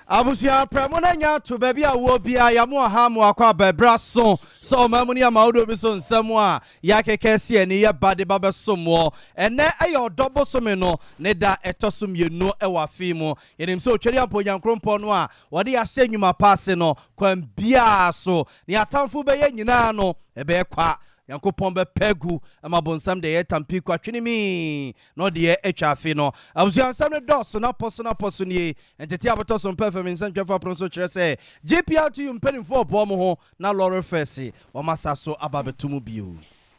Abusua prɛmo no anya ato baabi a wɔ biara yɛamo ɔha mo akɔ abɛbrɛ so sɛ ɔman mu ne ama wodoɔ bi so nsɛm a yɛakeka asi ani yɛba de ba bɛsom wɔ ɛnɛ. Ɛyɛ ɔdɔ bosome no ne da ɛtɔ so 2 ɛwɔ afe mu. Yɛnim sɛ Otwari Ampa Onyankoropɔn no a wɔde yɛahyɛ nnwuma pa ase no, kwan biara so ne atamfo bɛyɛ nyinaa no ɛbɛyɛ kwa. Nyankopɔn bɛpɛ gu ama bonsam deɛ yɛ tampi kwa twene mi na ɔde yɛ atwa afe no. Abusua, nsɛm no dɔɔso na pɔ so na pɔ so nie. Ntete abɛtɔ so mpɛ fam nsɛntwɛfo apono so kyerɛ sɛ GPRTU mpanimfoɔ ɔboa mo ho na lorry fares wɔn asa so aba abɛto mu bio.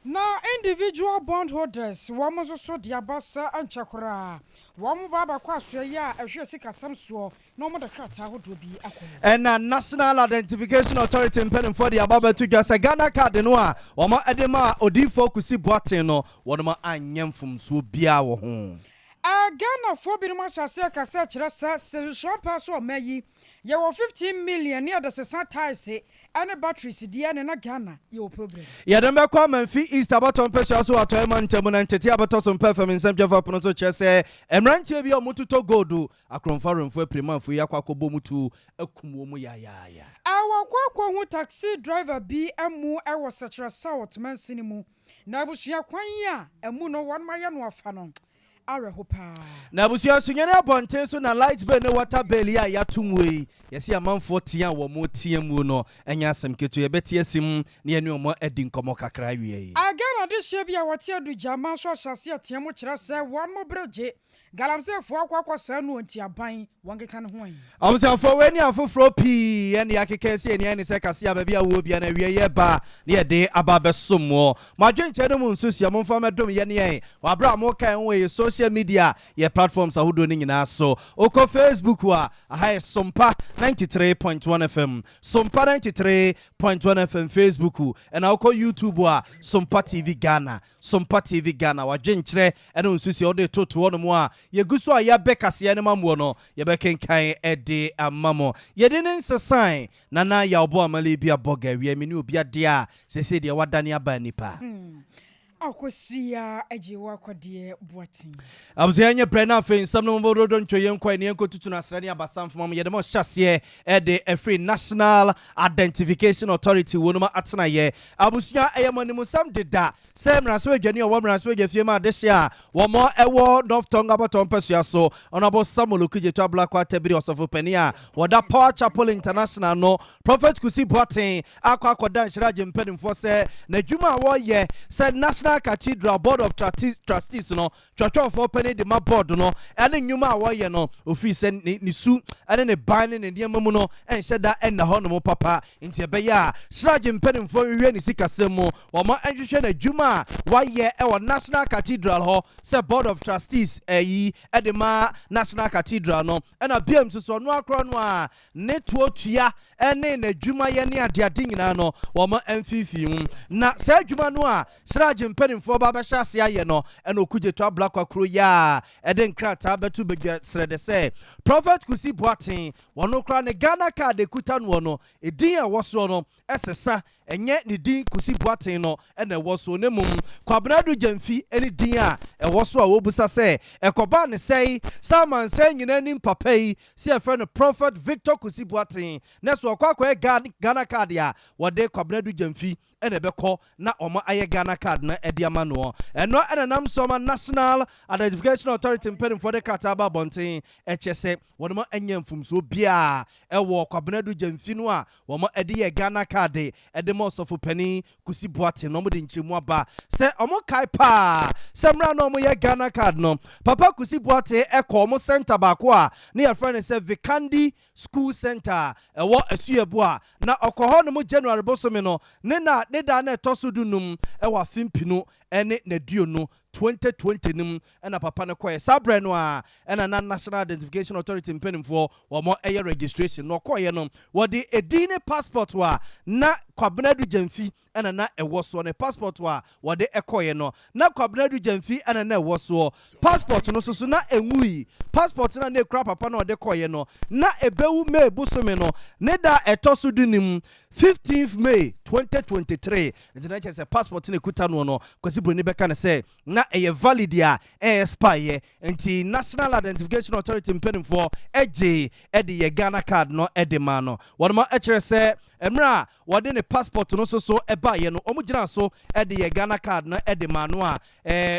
Na individual bond holders wɔn nso so de aba sɛ nkyɛ koraa wɔn ba abakɔ asoɛ a ɛhwɛ sikasɛm soɔ na wɔn de krataa ahodoɔ bi akɔ. Ɛna National Identification Authority mpanimfoɔ de aba bɛto dwa sɛ Ghana Card no a wɔn de ma Odiifoɔ Kusi Boateng no, wɔn anyɛ mfomsoɔ biara wɔ ho. Ghanafoɔ binom ahyɛ aseɛ kasa kyerɛ sɛ susua paa so ɔma yi yɛwɔ 15 million ne yɛde sesa tyres ɛne batteries deɛ ne na Ghana yɛwɔ problem. Yɛde mbɛkɔ Amanfi East abatɔ mpɛsua so atɔe ma ntamu na ntete abɛtɔ so mpɛ fam nsɛmtwɛfo apono so kyerɛ sɛ mmeranteɛ bi a ɔmototɔ gold, akorɔmfo awɛmfo apirimanfo yi akɔ akɔbɔ mu tu akum wɔ mu yayaaya. Awɔkɔ akɔhu taxi driver bi amu ɛwɔ Sɛkyerɛ South mansini mu na abusua kwan a ɛmu no wɔn ayɛ no afa no awerɛho paa. Na abusua, Sunyani abɔnten so na light bill ne water bill yi a yɛato mu yi, yɛsi amanfoɔ tea a wɔn tea mu no ɛnyɛ asɛm ketewa. Yɛbɛte asi mu na yɛne wɔn adi nkɔmmɔ kakra awie yi. Ghana de hyɛ bi a wɔte adu gyama nso ahyɛ ase ateɛ mu kyerɛ sɛ wɔn mo bere gye galamseyfoɔ akɔ akɔsɛe no nti aban wɔn keka ne ho ayi. Abusuafoɔ, wei ne afoforɔ pii ɛne akeka si ani ne sɛ kase a baabi a wɔ bia na awie yɛ ba ne yɛde aba abɛsom wɔ mo adwenkyɛ no mu nso sia. Momfa mɛdom yɛ ne yɛn wɔaberɛ a moka ho yɛ social media yɛ platforms ahodoɔ no nyinaa so. Wokɔ Facebook a, aha yɛ Sompa 93.1 FM, Sompa 93.1 FM Facebook. Ɛna wokɔ YouTube a, Sompa TV Ghana, Sompa TV Ghana. Wadwenkyerɛ ɛne nsusia wode toto hɔ nom a yɛgu so a yɛbɛ kaseɛ no ma mmoɔ no, yɛbɛkenkan ɛde ama mo. Yɛde ne nsesan nana yɛwobɔ amale bi abɔ ga awie me ne obi adeɛ a sɛsei deɛ wadane aba nipa. Akosua agye wɔ akɔdeɛ Boaten. Abusua, nyɛ brɛ no. Afei nsɛm no mɔbɔdodo ntwa yɛn nkɔ ne yɛnkɔtutu no asrɛ ne abasa mfoma mu. Yɛde ma ɔhyɛ aseɛ ɛde ɛfiri National Identification Authority wɔ no mu atenayɛ. Abusua, ɛyɛ mo animsɛm deda sɛ mmarahyɛbadwani a ɔwɔ mmarahyɛbadwa fie ma adehye a wɔn ɛwɔ North Tongu abɔtɔ mpɛsua so, Honourable Samuel Okudzeto Ablakwa Atabiri, ɔsɔfo panin a wɔda Power Chapel International no, Prophet Kusi Boateng, akɔ akɔda nhyerɛ agye mpanimfoɔ sɛ n'adwuma a wɔreyɛ sɛ National Cathedral Board of Trustees no twɛtwɛfoɔ panin de ma board no ɛne nnwuma a wɔreyɛ no, ofiri sɛ ne su ɛne ne ban ne ne nneɛma mu no ɛnhyɛ da ɛnna hɔ nom papa. Nti ɛbɛyɛ a sragye mpanimfoɔ hwehwɛ ne sikasɛm mu, wɔn nhwehwɛ n'adwuma a wayɛ ɛwɔ National Cathedral hɔ sɛ Board of Trustees ɛyi ɛde ma National Cathedral no, ɛna biam nso so ɔno akorɔ no a ne toɔ ɛne n'adwumayɛ ne adeade nyinaa no wɔn mfimfini mu. Na saa adwuma no a sragye mpanimfoɔ ba bɛhyɛ ase ayɛ no, ɛna Okudzeto Ablakwa kuro yi a ɛde nkrataa bɛto badwa srɛde sɛ Prophet Kusi Boateng wɔn koraa ne Ghana Card ekuta noɔ no, edin a ɛwɔ soɔ no ɛsesa. Ɛnyɛ ne din Kusi Boateng no ɛna ɛwɔ so, ne mum Kwabena Adu Gyamfi ɛne din a ɛwɔ so a wɔbusa sɛ ɛkɔbaa ne sɛe sɛ amansan nyinaa nim papa yi sɛ yɛfrɛ no Prophet Victor Kusi Boateng, na so ɔkɔ akɔyɛ Ghana Card a wɔde Kwabena Adu Gyamfi ɛna ɛbɛkɔ na ɔmo ayɛ Ghana Card no ɛde ama noɔ. Ɛno ɛna nam so ama National Identification Authority mpanimfoɔ de krataa ba abɔnten ɛkyɛ sɛ wɔn anya mfomsoɔ biara ɛwɔ Kwabena Adu Gyamfi no a wɔn ɛde yɛ Ghana Card ɛde ma ɔsɔfo panin Kusi Boateng na wɔn de nkyɛnmu aba sɛ wɔn kae paa sɛ mmerɛ na wɔn yɛ Ghana Card no, Papa Kusi Boateng ɛkɔ wɔn center baako a ne yɛfrɛ no sɛ Vikandi School Center a ɛwɔ Asuabu a na ɔkɔ hɔ nom January bosome no ne na ne da na ɛtɔ so 15 ɛwɔ afe 2020, 2020 nim. Ɛna papa no kɔɛ saa berɛ no a ɛna na National Identification Authority mpanimfoɔ wɔn ɛyɛ registration na ɔkɔɔyɛ no, wɔde edin ne passport a na Kwabena Adu Gyamfi ɛna na ɛwɔ soɔ. Ne passport a wɔde ɛkɔɔyɛ no, na Kwabena Adu Gyamfi ɛna na ɛwɔ soɔ. Passport no soso na enwui. Passport na na ekura papa na ɔde kɔɔyɛ no na ebewu May bosome no ne da ɛtɔ so 15. 15th May 2023. Nti na kyerɛ sɛ passport no ɛkuta noɔ no, Kwasi Buroni bɛka no sɛ na ɛyɛ valid a ɛyɛ expire. Nti National Identification Authority mpanimfoɔ ɛgye ɛde yɛ Ghana Card no ɛde ma no. Wɔn ɛkyerɛ sɛ mmerɛ a wɔde ne passport no nso so ɛbaeɛ no, wɔn gyina so ɛde yɛ Ghana Card no ɛde ma no a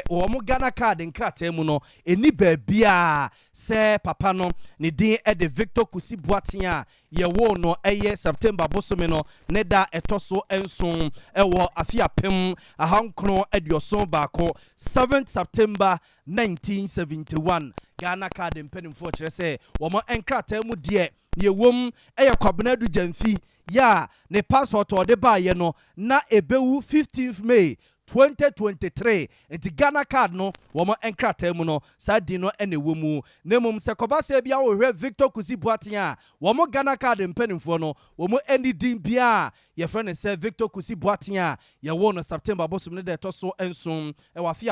wɔn Ghana Card nkrataa mu no, ɛni baabiaa sɛ papa no ne din ɛde Victor Kusi Boateng a yɛwoo no ɛyɛ September bosome no ne da ɛtɔ so 7 ɛwɔ afe 1971, 7 September 1971. Ghana Card mpanimfoɔ kyerɛ sɛ wɔn nkrataa mu deɛ, deɛ wɔm ɛyɛ Kwabena Adu Gyamfi yɛ a ne passport a ɔde baayɛ no na ɛbɛwu 15th May 2023. Nti Ghana Card no, wɔn nkrataa mu no, saa din no ɛna ɛwɔ mu. Na mmom sɛ kɔba sɛ bi ahohwɛ Victor Kusi Boateng a, wɔn Ghana Card mpanimfoɔ no, wɔn ani din bia yɛfrɛ no sɛ Victor Kusi Boateng a yɛwɔ no September bosom ne da ɛtɔ so 7 ɛwɔ afe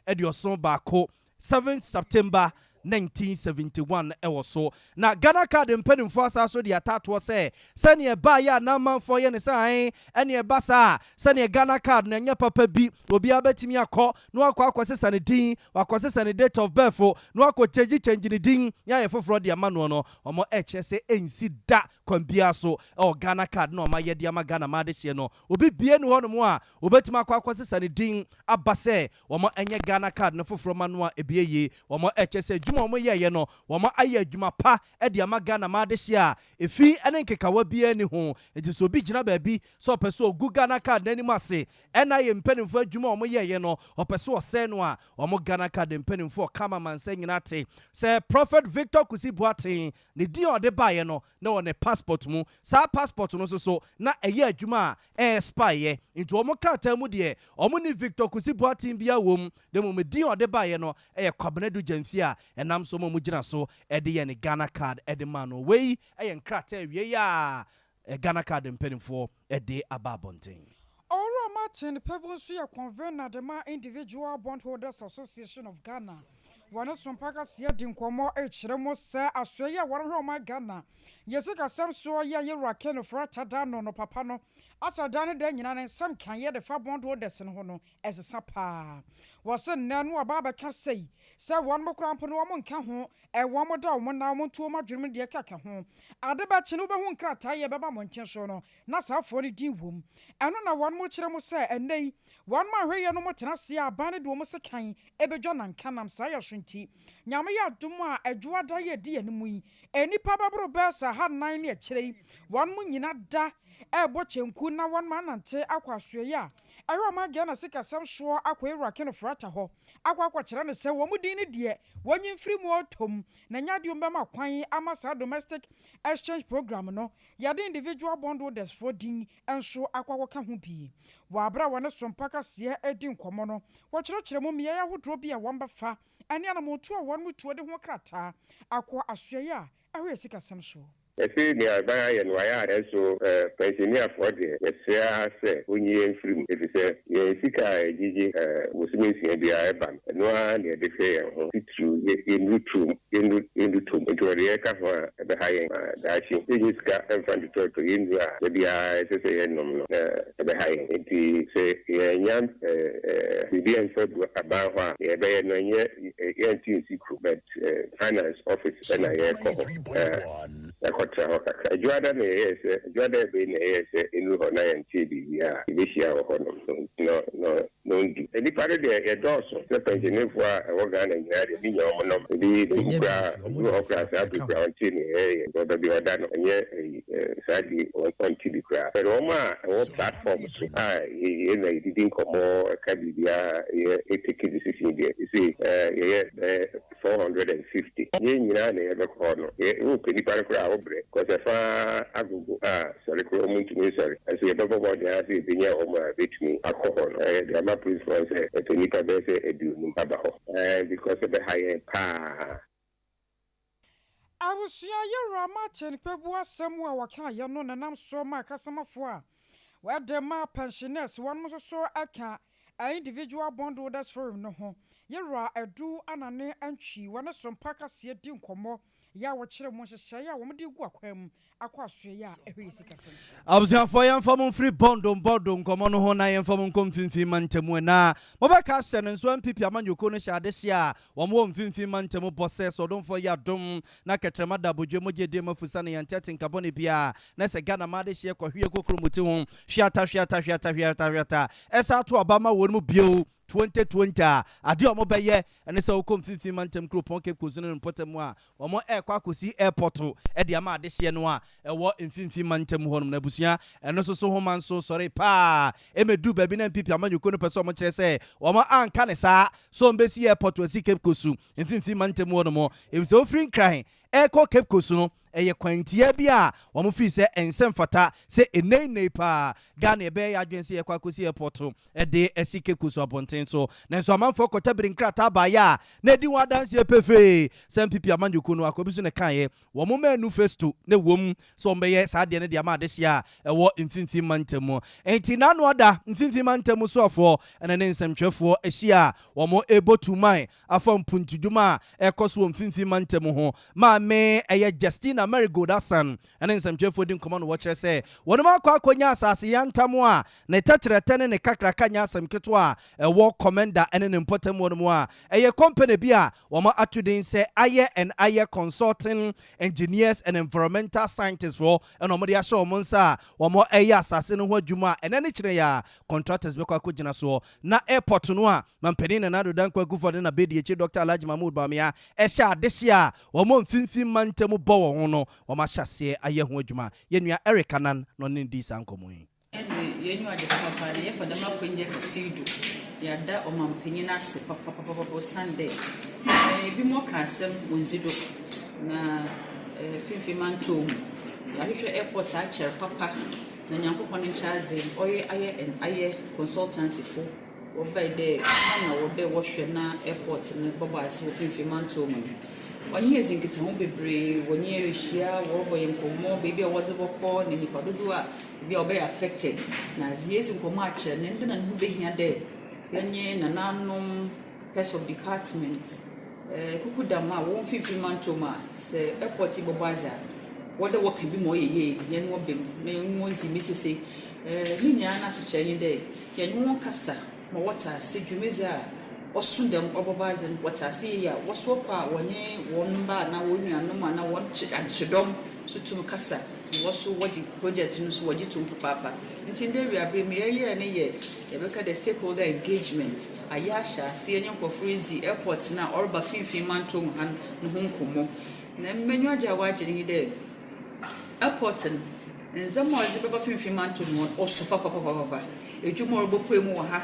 1971, 7 September 1971 ɛwɔ so. Na Ghana Card mpanimfoɔ asa so de atatoɔ sɛ sɛneɛ ɛbaayɛ a n'amanfoɔ yɛ ne sɛ ae ɛne ɛba saa, sɛneɛ Ghana Card no ɛnyɛ papa bi, obiara bɛtumi akɔ na wakɔ akɔsesa ne din, wakɔsesa ne date of birth na wakɔ kyɛngyi kyɛngyi ne din ne ayɛ foforɔ de ama noɔ no, ɔmo ɛkyerɛ sɛ ɛnsi da kwan biara so. Ɛwɔ Ghana Card na ɔma yɛ de ama Ghana ma adehyeɛ no, obi bie ne hɔnom a obɛtumi akɔ akɔsesa ne din aba sɛ wɔn ɛnyɛ Ghana Card no foforɔ ma no a ebie yie. Wɔn ɛkyɛ sɛ adwuma a wɔn yɛɛyɛ no, wɔn ayɛ adwuma pa ɛde ama Ghana ma adehyeɛ a efi ɛne nkekawa biara ni ho. Nti sɛ obi gyina baabi sɛ ɔpɛ sɛ ogu Ghana Card n'anim ase ɛna ayɛ mpanimfoɔ adwuma a wɔn yɛɛyɛ no, ɔpɛ sɛ ɔsɛn no a, wɔn Ghana Card mpanimfoɔ kama mansa nyinaa te sɛ Prophet Victor Kusi Boateng ne din a ɔde baeɛ no na wɔ ne passport mu, saa passport no nso so na ɛyɛ adwuma a ɛyɛ expire. Nti wɔn krataa mu deɛ, wɔn ne Victor Kusi Boateng bia wɔ mu de mu din a ɔde baeɛ no ɛyɛ Kwabena Du Gyamfi a ɛnam so ma wɔn gyina so ɛde yɛ ne Ghana Card ɛde ma no. Wei ɛyɛ nkrataa awie yi a Ghana Card mpanimfoɔ ɛde aba abɔnten. Owura Martin Kpebu nso yɛ convener de ma Individual Bondholders Association of Ghana. Wɔne Sompa Kaseɛ di nkɔmmɔ ɛkyerɛ mu sɛ asoɛ yi a wɔrehwɛ ɔman Ghana yɛ sikasɛm soɔ yɛ yɛwura Ken Ofori-Atta da no no papa no asa da ne da nyinaa ne nsɛm kan yɛ de fa bondholders no ho no ɛsesa paa. Wɔse nnɛ no ɔbaa bɛka sɛi sɛ wɔn mo koraa mpo no wɔn nka ho, ɛwɔn mo da wɔn na wɔn nto wɔn adwene mu deɛ kaka ho. Ade bɛkye no, wobɛhu nkrataa yɛ bɛba mmɔnten so no na saa afoɔ no din wom. Ɛno na wɔn mo kyerɛ mo sɛ ɛnnɛ yi wɔn mo ahwɛ yɛ no mo tena ase a, aban no de wɔn sekan ɛbɛdwa nanka nam saa yɛ so. Nti Nyame yɛ adom a, Adwoada yɛ di yɛn mu yi, nnipa bɛboro bɛɛ sɛ 400 ne akyire yi, wɔn mo nyina da ɛrebɔ kyɛnku na wɔn mo anante akɔ asoɛyi a ɛhwɛ ɔman Ghana sikasɛm soɔ akɔ ewura Ken Ofori-Atta hɔ akɔ akɔkyerɛ no sɛ wɔn mu din no deɛ, wɔnyi mfiri mu ɔtɔm na nya adeɛ bɛma kwan ama saa domestic exchange program no yɛde individual bondholders foɔ din nso akɔ akɔka ho bi. Wɔ abere a wɔne Sompa Kaseɛ adi nkɔmmɔ no, wɔkyerɛkyerɛ mu mmeaeɛ ahodoɔ bi a wɔn bɛfa ɛne anammɔntuo a wɔn mu tuo de ho krataa akɔ asoɛeɛ a ɛhɔ yɛ sikasɛm so. Yɛse nea aban ayɛ no wayɛ a, nanso pɛnhyɛniafoɔ deɛ, yɛsrɛ ara sɛ ɔnyi yɛn mfiri mu, ɛfiri sɛ yɛn sika a yɛgyegye bosome 6 biara ɛba no, ɛno ara na yɛde hwɛ yɛn ho titiriw. Yɛnnuru turom, yɛnnuru tom, nti wɔde yɛka ho a, ɛbɛha yɛn ma daakye yɛnyɛ sika mfa ntotɔtɔ yɛn nnuru a da biara ɛsɛ sɛ yɛnom no, na ɛbɛha yɛn. Nti sɛ yɛnya biribi amfa gu aban hɔ a, deɛ yɛbɛyɛ no ɛnyɛ yɛnte nsi kuro, but finance office ɛna yɛrekɔ hɔ yɛakɔtena hɔ kakra. Adwoada na yɛyɛɛ sɛ Adwoada ɛbɛyi na yɛyɛɛ sɛ ɛnuru hɔ na yɛntee biribi a, yɛbɛhyia wɔ hɔ nom no no no ndu. Nnipa no deɛ, yɛdɔɔso sɛ pɛnhyɛnifoɔ a ɛwɔ Ghana nyinaa deɛ, bi nya wɔn nɔm ebi ebi koraa ebi wɔ hɔ koraa saa bere koraa ɔnte ne yɛyɛ wɔ baabi a ɔda no, ɛnyɛ saa di ɔnte bi koraa. But wɔn a ɛwɔ platform so a yɛ na yɛdidi nkɔmmɔ, ɛka biribiara, yɛ take decision deɛ, ɛsei yɛyɛ bɛyɛ 450. Yɛn nyinaa na yɛbɛkɔ hɔ no. Yɛ wopɛ nipa no koraa a, wobrɛ kɔsɛ fa agogo a sɔre koraa, ɔmu ntumi nsɔre, nso yɛbɛbɔ mmɔden ara sɛ yɛbɛnya wɔn a bɛtumi akɔ hɔ no. Yɛde ama policefoɔ sɛ ɛpɛ nipa bɛyɛ sɛ 50 aba hɔ because ɛbɛha yɛn paa. Abusua, yɛwura Martin Kpebu asɛm a wɔka yɛ no nenam so ma akasamafoɔ a wɔde ma pensioners, wɔn nso so ka Individual Bondholders Forum no ho, yɛwura Adu Anane Antwi, wɔne Sompa Kaseɛ di nkɔmmɔ. Yɛ a wɔkyerɛ mu nhyehyɛeɛ a wɔde gu akwan mu akɔ asoɛeɛ a ɛhwɛ yɛ sikasɛm so. Abusuafoɔ, yɛmfa mo mfiri bɔndo bɔndo nkɔmmɔ no ho na yɛmfa mo nkɔ mfimfini mantam. Na mobɛka hyɛ no nso, NPP amanyɔkuo no hyɛ adehye a wɔn wɔ mfimfini mantam bɔ sɛ sɔdomfoɔ yɛ adom na kɛtrɛma da abodwe mogye die mafusa ne yɛnte atenka bɔne biara na sɛ Ghana ma adehyeɛ kɔhwie kokuromoti ho hweata hweata hweata hweata hweata ɛsa ato aba ma wɔn mu bio 2020 a, adeɛ a wɔbɛyɛ ɛne sɛ wokɔ mfimfini mantam kuropɔn Cape Coast no ne mpɔtam a, wɔn ɛrekɔ akɔsi airport ɛde ama adehyeɛ no a ɛwɔ mfimfini mantam hɔnom. Na abusua, ɛno nso so homa nso sɔre paa ɛmɛdu baabi na NPP amanyɔkuo no pɛ sɛ wɔn kyerɛ sɛ wɔn anka ne saa so wɔn bɛsi airport asi Cape Coast mfimfini mantam hɔnom, efisɛ ofiri Nkran ɛrekɔ Cape Coast no, ɛyɛ kwantia bi a wɔn fi sɛ ɛnsɛm fata sɛ eneinei paa Ghana ɛbɛyɛ yɛ adwene sɛ yɛkɔ akɔsi airport ɛde ɛsi Cape Coast abɔnten so. Nanso amanfoɔ kɔtabiri nkrataa baeɛ a na ɛdi wɔn adanseɛ pefee sɛ NPP amanyɔkuo no akɔbi so ne kaeɛ wɔn mmaanu festo ne wɔm sɛ wɔn bɛyɛ saa adeɛ no de ama adehyeɛ a ɛwɔ mfimfini mantam mu. Nti n'ano ada mfimfini mantam soafoɔ ɛna ne nsɛmtwerɛfoɔ ahyia a wɔn ɛrebɔ tuman afa mpuntudwuma a ɛkɔ so wɔ mfimfini mantam ho. Maame ɛyɛ Justina Marigold Asan ɛne nsɛmtwerɛfoɔ di nkɔmmɔ no, wɔkyerɛ sɛ wɔn akɔ akɔnya asase yantam a ne tɛtrɛtɛ ne ne kakraka nyɛ asɛm ketewa a ɛwɔ Komenda ɛne ne mpɔtam wɔ no mu a ɛyɛ company bi a wɔn ato din sɛ Ayɛ and Ayɛ Consulting Engineers and Environmental Scientists foɔ ɛna wɔn de ahyɛ wɔn nsa a wɔn ɛyɛ asase no ho adwuma a ɛnɛ ne kyerɛ yɛ a contractors bɛkɔ akɔgyina soɔ na airport no a mampanin Nana Addo Dankwa Akufo de na bɛdi akyi, Dr Alhaji Mahmood Bawumia, ɛhyɛ adehye a wɔn mfimfini mantam bɔ wɔn ho no, wɔn ahyɛ aseɛ ayɛ ho adwuma. Yɛn nua Eric Anan na ɔne ne di saa nkɔmmɔ yi. Yɛn agye papaapa na yɛfa dɛm akwannya kɛse yi do, yɛada ɔmanpanyin ase papapapa osiandɛ ebinom ka asɛm wondzi do na Finfin Mantɔw mu. Yɛahwehwɛ airport akyɛr papa na Nyankopɔn nkyɛ adze ɔyɛ Ayɛ and Ayɛ Consultancy fo wɔbae dɛ hɔn na wɔwɔ dɛ wɔhwɛ na airport no bɔbɔ adze wɔ Finfin Mantɔw mu no. Wɔnye hɛn dzi nkitaho beberee, wɔnye hɛn rihyia, wɔrobɔ hɛn nkɔmbɔ, beebi a wɔdze bɔkɔ na nyimpa dodow a bi a wɔbɛyɛ affected na adze. Yeedzi nkɔmbɔ akyerɛ na ndɛ na no ho behia dɛ yɛnye nananom, heads of department, kukudam a wɔwɔ Mfimfin Mantɔw mu a sɛ airport yi bɔbɔ adze a, wɔwɔ dɛ wɔka bi ma ɔyɛ yie, yɛnye hɔn ba mu na yɛnye hɔn dzi mesese. Ne nyinaa n'asekyerɛ nye dɛ yɛnye hɔn kasa ma wɔtse ase dwumadzi a ɔso dɛm ɔbɔbɔ adze no, wɔtse ase yie a, wɔso kɔ a wɔnye hɔn mba anaa hɔn nuanom anaa hɔn adehyedɔm so tum kasa na wɔso wɔgye project no so wɔgye to mu papaapa. Ntsi ndɛ ewiaber yi ma yɛyɛɛ no yɛ yɛbɛka dɛ stakeholder engagement ayɛ ahyɛ ase, yɛnye nkorɔfo ridzi airport no a ɔreba Finimfin Mantɔw mu ha no ho nkɔmbɔ. Na m'enyiwa agye a wɔagye no nye dɛ airport no, ndzɛmba a ɔdze bɛba Finimfin Mantɔw mu hɔ no, ɔso papapapapa. Edwuma a ɔrobɔpue mu wɔ ha,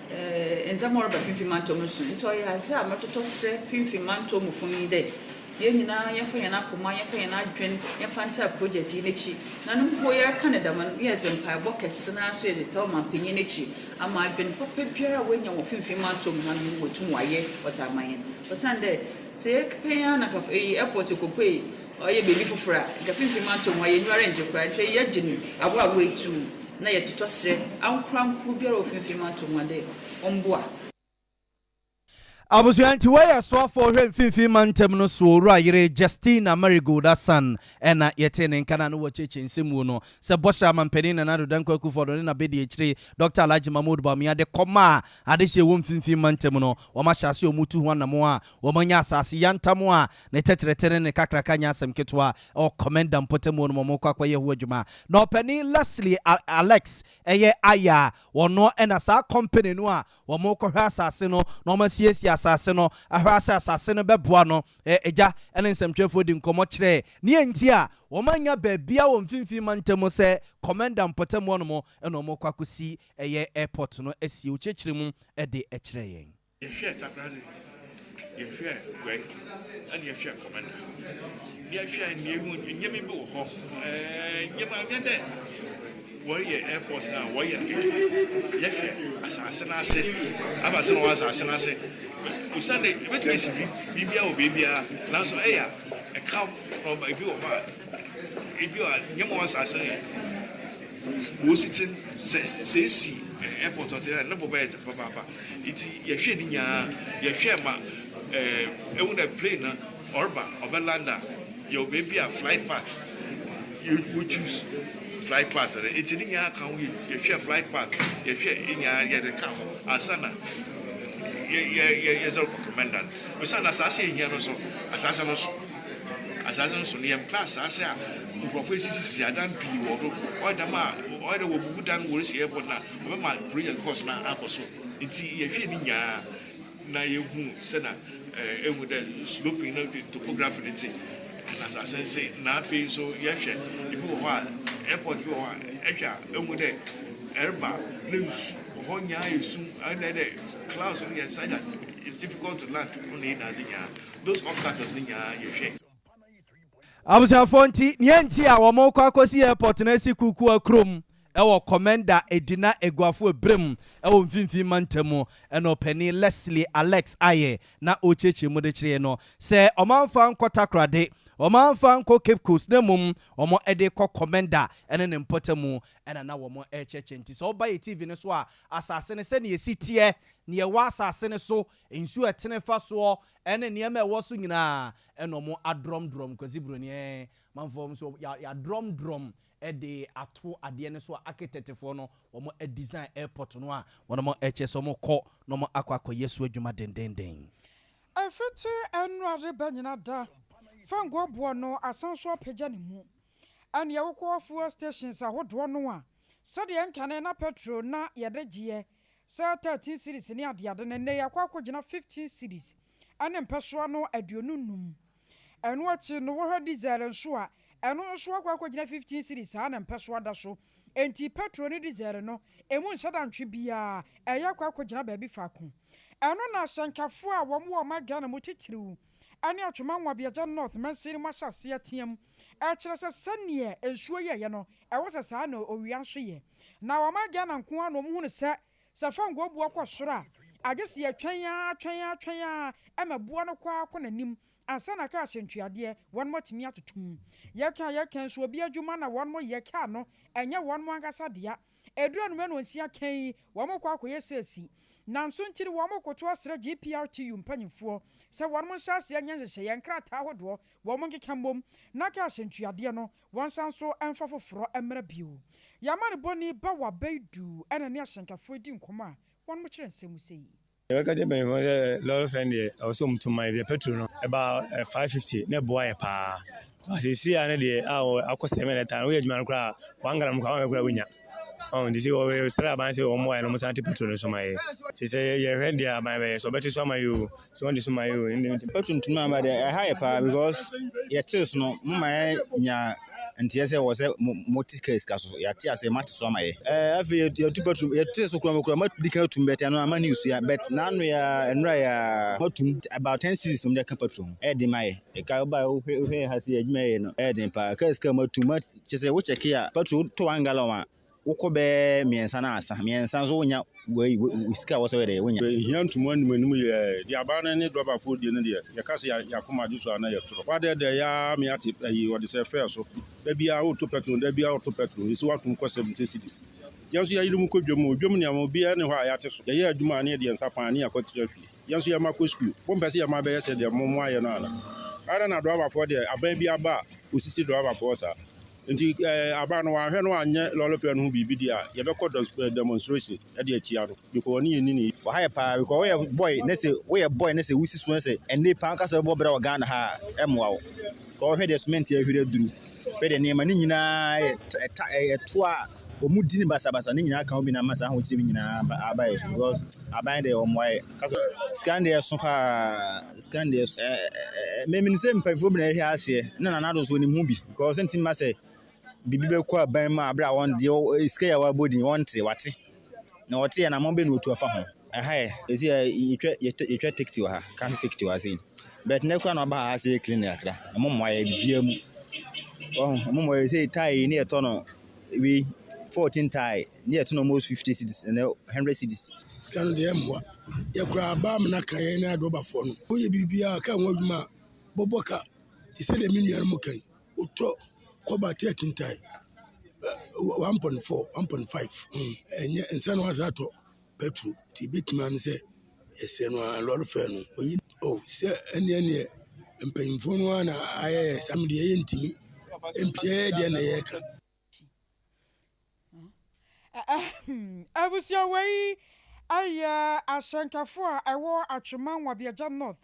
ndzɛmba a ɔreba Finimfin Mantɔw mu no so ntsi ɔyɛ adze a mototɔ serɛ Finimfin Mantɔw mufo nye dɛ yɛn nyinaa yɛmfa hɛn akoma, yɛmfa hɛn adwen, yɛmfa ntaa project yi n'ekyir. Na no mpo yɛreka no dɛm no, yɛdze mpaabɔ kɛse no ara so yɛdze taa ɔmampanyin n'ekyir ama adwen papa biara a oenya wɔ Finimfin Mantɔw mu ha no oetum ɔayɛ ɔdze ama hɛn. Osiandɛ sɛ yɛkɛpɛn ara na nka eyi airport ekopue ɔyɛ beebi fofor a, nka Finimfin Mantɔw mu ha hɛn enyiwa renngye koraa. Ntsi yɛgye no awoawoa etuu na yɛtotɔ serɛ ankorankor biara wɔ Finimfin Mantɔw mu ha dɛ ɔmboa. Abusua, nti wɔyɛ soafoɔ hwɛ mfimfini mantam no so, owura yere Justina Marigold Asan ɛna yɛte ne nka na no wɔkyerɛkyerɛ nsɛm no sɛ bɔhyɛ amampanin Nana Addo Dankwa Akufo-Addo ne n'abɛdi akyire Dr Alhaji Mahmood Bawumia de kɔma a adehyeɛ wɔ mfimfini mantam no, wɔn ahyɛ ase wɔn tu ho anamo a wɔn anya asase yantam a ne tɛtrɛtɛ ne ne kakraka nyɛ asɛm ketewa ɛwɔ Komenda mpɔtam hɔ nom, wɔn kɔ akɔyɛ ho adwuma. Na ɔpanin Leslie Alex ɛyɛ ayɛ a wɔno ɛna saa company no a wɔn kɔhwɛ asase no na wɔn asiesie asase no ahwɛ asɛ asase no bɛboa no. Agya ɛne nsɛmtwerɛfoɔ di nkɔmmɔ kyerɛ ne nti a wɔn anya baabia wɔ mfimfini mantam sɛ Komenda mpɔtam hɔ nom ɛna wɔn kɔ akɔsi ɛyɛ airport no asie. Wokyerɛkyerɛ mu ɛde ɛkyerɛ yɛn. Yɛhwɛ Takoradi, yɛhwɛ Guai, ɛna yɛhwɛ Komenda. Ne yɛhwɛ nea ehu nneɛma bi wɔ hɔ. Nneɛma nyɛ dɛ wɔreyɛ airport na wɔyɛ no kɛkɛ. Yɛhwɛ asase n'ase, aba sɛ wɔ asase n'ase. Osiane ebetumi esi biribiara wɔ beebiara, nanso ɛyɛ a ɛkaw na ɔba ebi wɔ hɔ a ebi a nneɛma wɔ asase no yɛ wɔsi ti sɛ esi airport ɔte a ne bo bɛyɛ dze papaapa. Nti yɛhwɛ ne nyinaa, yɛhwɛ ma ehu dɛ plane no ɔreba ɔbɛ land a. Yɛwɔ beebi a flight path wo choose flight path no nti ne nyinaa ka ho. Yɛhwɛ flight path, yɛhwɛ nyinaa, yɛde ka ho ansa na yɛsɛ kɔ Komenda no. Osiane asase a ehia no so, asase no so, asase no so no, yɛmpɛ asase a nkurɔfoɔ esisisi adan pii wɔ do. Ɔyɛ dɛm a, ɔyɛ dɛ wɔbubu dan wɔresi airport na ɔbɛma project cost no akɔ so. Nti yɛhwɛ ne nyinaa na yɛhu sɛna ehu dɛ sloping no, topography no te na asase nse. Na afei nso yɛhwɛ ebi wɔ hɔ a, airport bi wɔ hɔ a, ɛhwɛ a ehu dɛ ɛreba na nsu hɔ nyinaa yɛ sum, ɛna dɛ clouds no yɛ such that it's difficult to land no. Na yɛ adze nyinaa, those obstacles no nyinaa yɛhwɛ. Abusuafoɔ, nti nea nti a wɔn kɔ akɔsi airport no asi Kukuwa kurom ɛwɔ Komenda Edina Eguafo Ebirem ɛwɔ Mfimfini mantam, ɛna ɔpanin Leslie Alex ayɛ na ɔrekyerɛkyerɛ mu de kyerɛ no sɛ ɔmanfa nkɔ Takoradi, ɔmanfa nkɔ Cape Coast, na mmom wɔn de kɔ Komenda ɛne ne mpɔtamu, ɛna na wɔn ɛrekyerɛkyerɛ. Nti sɛ ɔba yɛ TV no so a, asase no sɛnea esi teɛ, nea ɛwɔ asase no so, nsuo ɛtene fa soɔ, ɛne nneɛma ɛwɔ so nyinaa, ɛna wɔn adrɔmdrɔm Kwasi Buroni manfoɔ nso yɛadrɔmdrɔm ɛde ato adeɛ no so a architectfoɔ no wɔn design airport no a wɔn ɛkyɛ sɛ wɔn kɔ na wɔn akɔ akɔyɛ so adwuma dendenden. Ɛfiti ɛnurade bɛ nyina da fango boɔ no asan so apagya ne mu. Ɛne ɛwokɔ fuel stations ahodoɔ no a, sɛdeɛ nkane na petrol na yɛde gyeɛ sɛ 13 cedis ne adeade no, nnɛ yɛakɔ akɔgyina 15 cedis ɛne mpɛsoa no 25. Ɛno akyi no, wɔhwɛ diesel nso a, ɛno nso akɔ akɔgyina 15 cedis saa na mpɛsoa da so. Enti petrol ne diesel no emu nhyɛ da ntwe biara, ɛyɛ akɔ akɔgyina baabi faako. Ɛno na ahyɛnkafoɔ a wɔn wɔ ɔman Ghana mu, titiriw ɛne Atwima Nwabiagya North mansini mu, ahyɛ aseɛ team ɛkyerɛ sɛ sɛneɛ nsuo yɛyɛ no, ɛwɔ sɛ saa na owia nso yɛ. Na ɔman Ghana nko ara na wɔn hu no sɛ fango boɔ kɔ soro a, agye sɛ yɛtwɛn a, twɛn a, twɛn a, ɛma boɔ no kɔ akɔ n'anim ansa na kaa hyɛntuadeɛ wɔn mo atumi atotom. Yɛka nso, obi adwuma na wɔn mo yɛ kaa no, ɛnyɛ wɔn mo ankasa dea. Eduru anum na onsia kan yi, wɔn kɔ akɔyɛ seesi nanso nkyiri wɔn koto asrɛ GPRTU mpanyinfoɔ sɛ wɔn mo nhyɛ aseɛ nyɛ nhyehyɛeɛ nkrataa ahodoɔ, wɔn nkeka mbom na kaa hyɛntuadeɛ no wɔn nsa nso mfa foforɔ mmerɛ bio. Yɛama ne bɔne ba wɔ abɛɛdu ɛna ne ahyɛnkafoɔ di nkɔmɔ a wɔn mo kyerɛ nsɛm sɛ yi. Yɛbɛka kyerɛ mpanyinfoɔ sɛ lɔre fare deɛ, ɛwɔ sɛ ɔmo to ma yɛ. Petrol no ɛba 5.50 na ɛboa yɛ paa. Seesei a ne deɛ a akɔ 700, woyɛ adwuma no koraa 1 gram koraa wɔn koraa wonya ɔn. Nti sɛ wɔsrɛ aban sɛ wɔn mmoa yɛ na wɔn san te petrol no so ma yɛ. Nti sɛ yɛhwɛ deɛ aban bɛyɛ, sɛ ɔbɛte so ama yɛ o, sɛ wɔn de so ma yɛ o. Petrol ntumi aba deɛ, ɛha yɛ paa because yɛte so no, mo ma yɛ nya nteɛ sɛ wɔ sɛ mo te kaa sika so. Yɛate ase, mo ate so ama yɛ. Afei yɛtu petrol, yɛte so kura mo di kan atum bɛtɛ no ama news ya, but n'ano yɛ nnura yɛ moatum about 10 cedis mo de ka petrol ho. Ɛyɛ den ma yɛ. Ɛka woba, wohwɛ ha sɛ adwuma yɛ no, ɛyɛ den paa. Kaa sika mo atum, kyɛ sɛ wokyɛke a, petrol wotɔ 1 gallon a, wokɔ bɛɛ mmiɛnsa na asa mmiɛnsa nso wonya wei sika a wɔsɛ wɔyɛ dɛ wonya. Ehia ntoma anim anim yɛ deɛ aban no ne dɔbafoɔ die no deɛ, yɛka sɛ yɛakoma agye so a na yɛtorɔ wadɛɛdɛ yɛa me ate ayi wɔde sɛ fare so. Da biara woto petrol, da biara woto petrol, ɛsi watom kɔ 70 cedis. Yɛn nso yɛyere mu kɔ dwam o, dwam nneɛma obiara ne hɔ a yɛate so. Yɛyɛ adwuma a ne yɛde yɛn nsa pan ne yɛakɔtena fie. Yɛn nso yɛma kɔ sukuu, mompɛ sɛ yɛma bɛyɛ sɛ deɛ mo ayɛ no ana ara na dɔbafoɔ deɛ, aban bi aba a osisi dɔbafoɔ saa. Nti aban no wanhwɛ no anyɛ lɔre fare no ho biribi deɛ a, yɛbɛkɔ demonstration de atia no because ɔne yɛn ni ne. Wɔha yɛ paa because woyɛ boy ne sɛ woyɛ boy ne sɛ wosi so ne sɛ ɛnne paa nkasa bɛbɔ brɛ wɔ Ghana ha a, ɛmmoa wo. Ka wɔhwɛ deɛ cement ahwere aduru, hwɛ deɛ nneɛma ne nyinaa yɛ ɛta ɛyɛ to a wɔn di ne basabasa ne nyinaa ka ho bi na ama saa ahokyere bi nyinaa aba yɛ so because aban deɛ wɔn ayɛ kasa. Sika deɛ ɛso paa, sika deɛ ɛso. Ɛɛ mmemme sɛ mpanyinfoɔ bi na ɛhwɛ aseɛ na Nana Addo nso onim ho bi because nti mma sɛ biribi bɛkɔ aban mu a, abere a wɔn deɛ sika yɛ a wɔabɔ din wɔn te wate na wɔte yɛ na wɔn bɛ na otu afa ho. Ɛha yɛ esi yɛ yɛtwa yɛtwa ticket wɔ ha, cancel ticket wɔ ha sei, but ne kora na ɔba ha sɛ yɛ clean kakra. Ɔmo mmoa yɛ biribiara mu ɔho, ɔmo mmoa yɛ sɛ tyre yi ne yɛtɔ no wei 14 tyre ne yɛtɔ no almost 50 cedis, ɛnɛ 100 cedis. Sika no deɛ, ɛmmoa yɛkora aba amena ka yɛn ne adɔbafoɔ no. Woyɛ biribiara ka ho adwuma a bɔbɔ ka te sɛ deɛ me nuanom kan wotɔ kɔba 13 tyre 1.4, 1.5, ɛnyɛ nsa na wasa atɔ petrol. Nti ebɛtumi ano sɛ ɛsrɛ no a lɔre fare no oyi o sɛ ɛneɛ. Mpanyimfoɔ no ara na ayɛ yɛ saa deɛ yɛntumi mpia deɛ na yɛreka. Abusua wei ɛyɛ ahyɛnkafo a ɛwɔ Atwema Nwabiagya North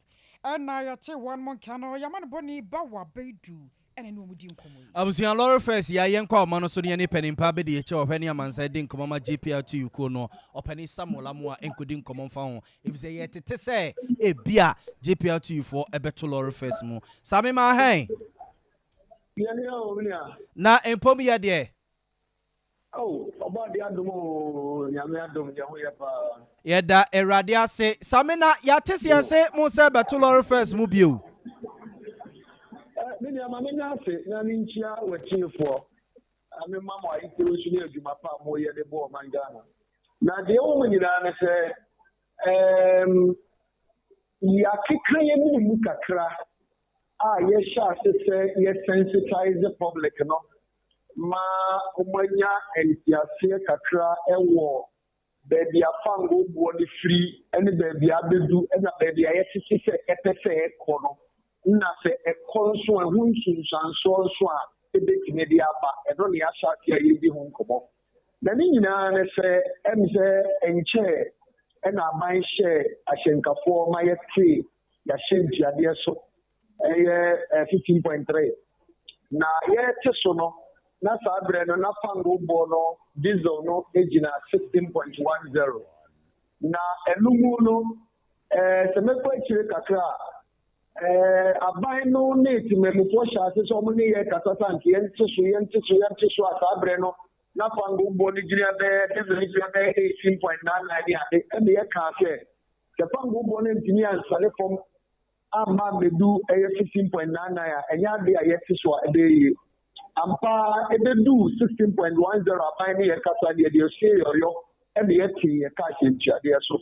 ɛna yɛte wɔn mo nka no yɛama no bɔne ba wɔ abɛdu ɛna ne wɔn di nkɔmmɔ yi. Abusua lɔre fares yi a yɛnkɔ ɔma no so ne yɛne panimpa bɛdi akyɛ ɔhwɛ ne amansan di nkɔmmɔ ma GPRTU kuo no ɔpanin Samuel Amoah nkɔdi nkɔmmɔ mfa ho efisɛ yɛtete sɛ ebia GPRTU foɔ ɛbɛto lɔre fares mu. Sami maa hɛn. Na mpom yɛ deɛ. Oh, ɔbɔ ade adom o, Nyame adom yɛ ho yɛ paa. Yɛda Awurade ase. Sami na yɛate seɛ se mo sɛ bɛto lɔre fares mu bio. Me nua ma menya ase na menkyia w'atiefoɔ. Mema mo ayitire nso ne adwuma pa a moyɛ de bɔ ɔman Ghana. Na deɛ ɛwɔ mu nyinaa ne sɛ, yɛakeka yɛn mene mu kakra a yɛhyɛ ase sɛ yɛsensitize public no ma wɔanya nteaseɛ kakra wɔ baabi a fango boɔ no firi ne baabi a abɛdu na baabi a yɛtete sɛ ɛpɛ sɛ ɛkɔ no, na sɛ ɛkɔ nso a, ɛho nsunsuansoɔ nso a ɛbɛtumi de aba. Ɛno ne yɛahyɛ ase a yɛredi ho nkɔmmɔ. Na ne nyinaa ne sɛ, ɛm sɛ nkyɛɛ ɛna aban hyɛɛ ahyɛnkafoɔ ma yɛtee yɛahyɛ ntuadeɛ so ɛyɛ 15.3. Na yɛte so no, na saa berɛ no na fango boɔ no, diesel no gyina 16.10. Na ɛno mu no, sɛ mɛkɔ akyire kakra a, aban no ne temamufoɔ hyɛ ase sɛ ɔmo ne yɛ kasa sa nka yɛnte so, yɛnte so, yɛnte so a saa berɛ no na fango boɔ no gyina bɛyɛ, diesel no gyina bɛyɛ 18.99 ne ade. Ɛna yɛkaa sɛ sɛ fango boɔ no ntumi ansane fam amma mmɛdu ɛyɛ 15.99 a, ɛnyɛ ade a yɛte so a ɛbɛyɛ yie. Ampa ɛbɛdu 16.10, aban ne yɛ kasa deɛ ɔsie yɔyɔ ɛna yɛte yɛ kaa hyɛ ntuadeɛ so.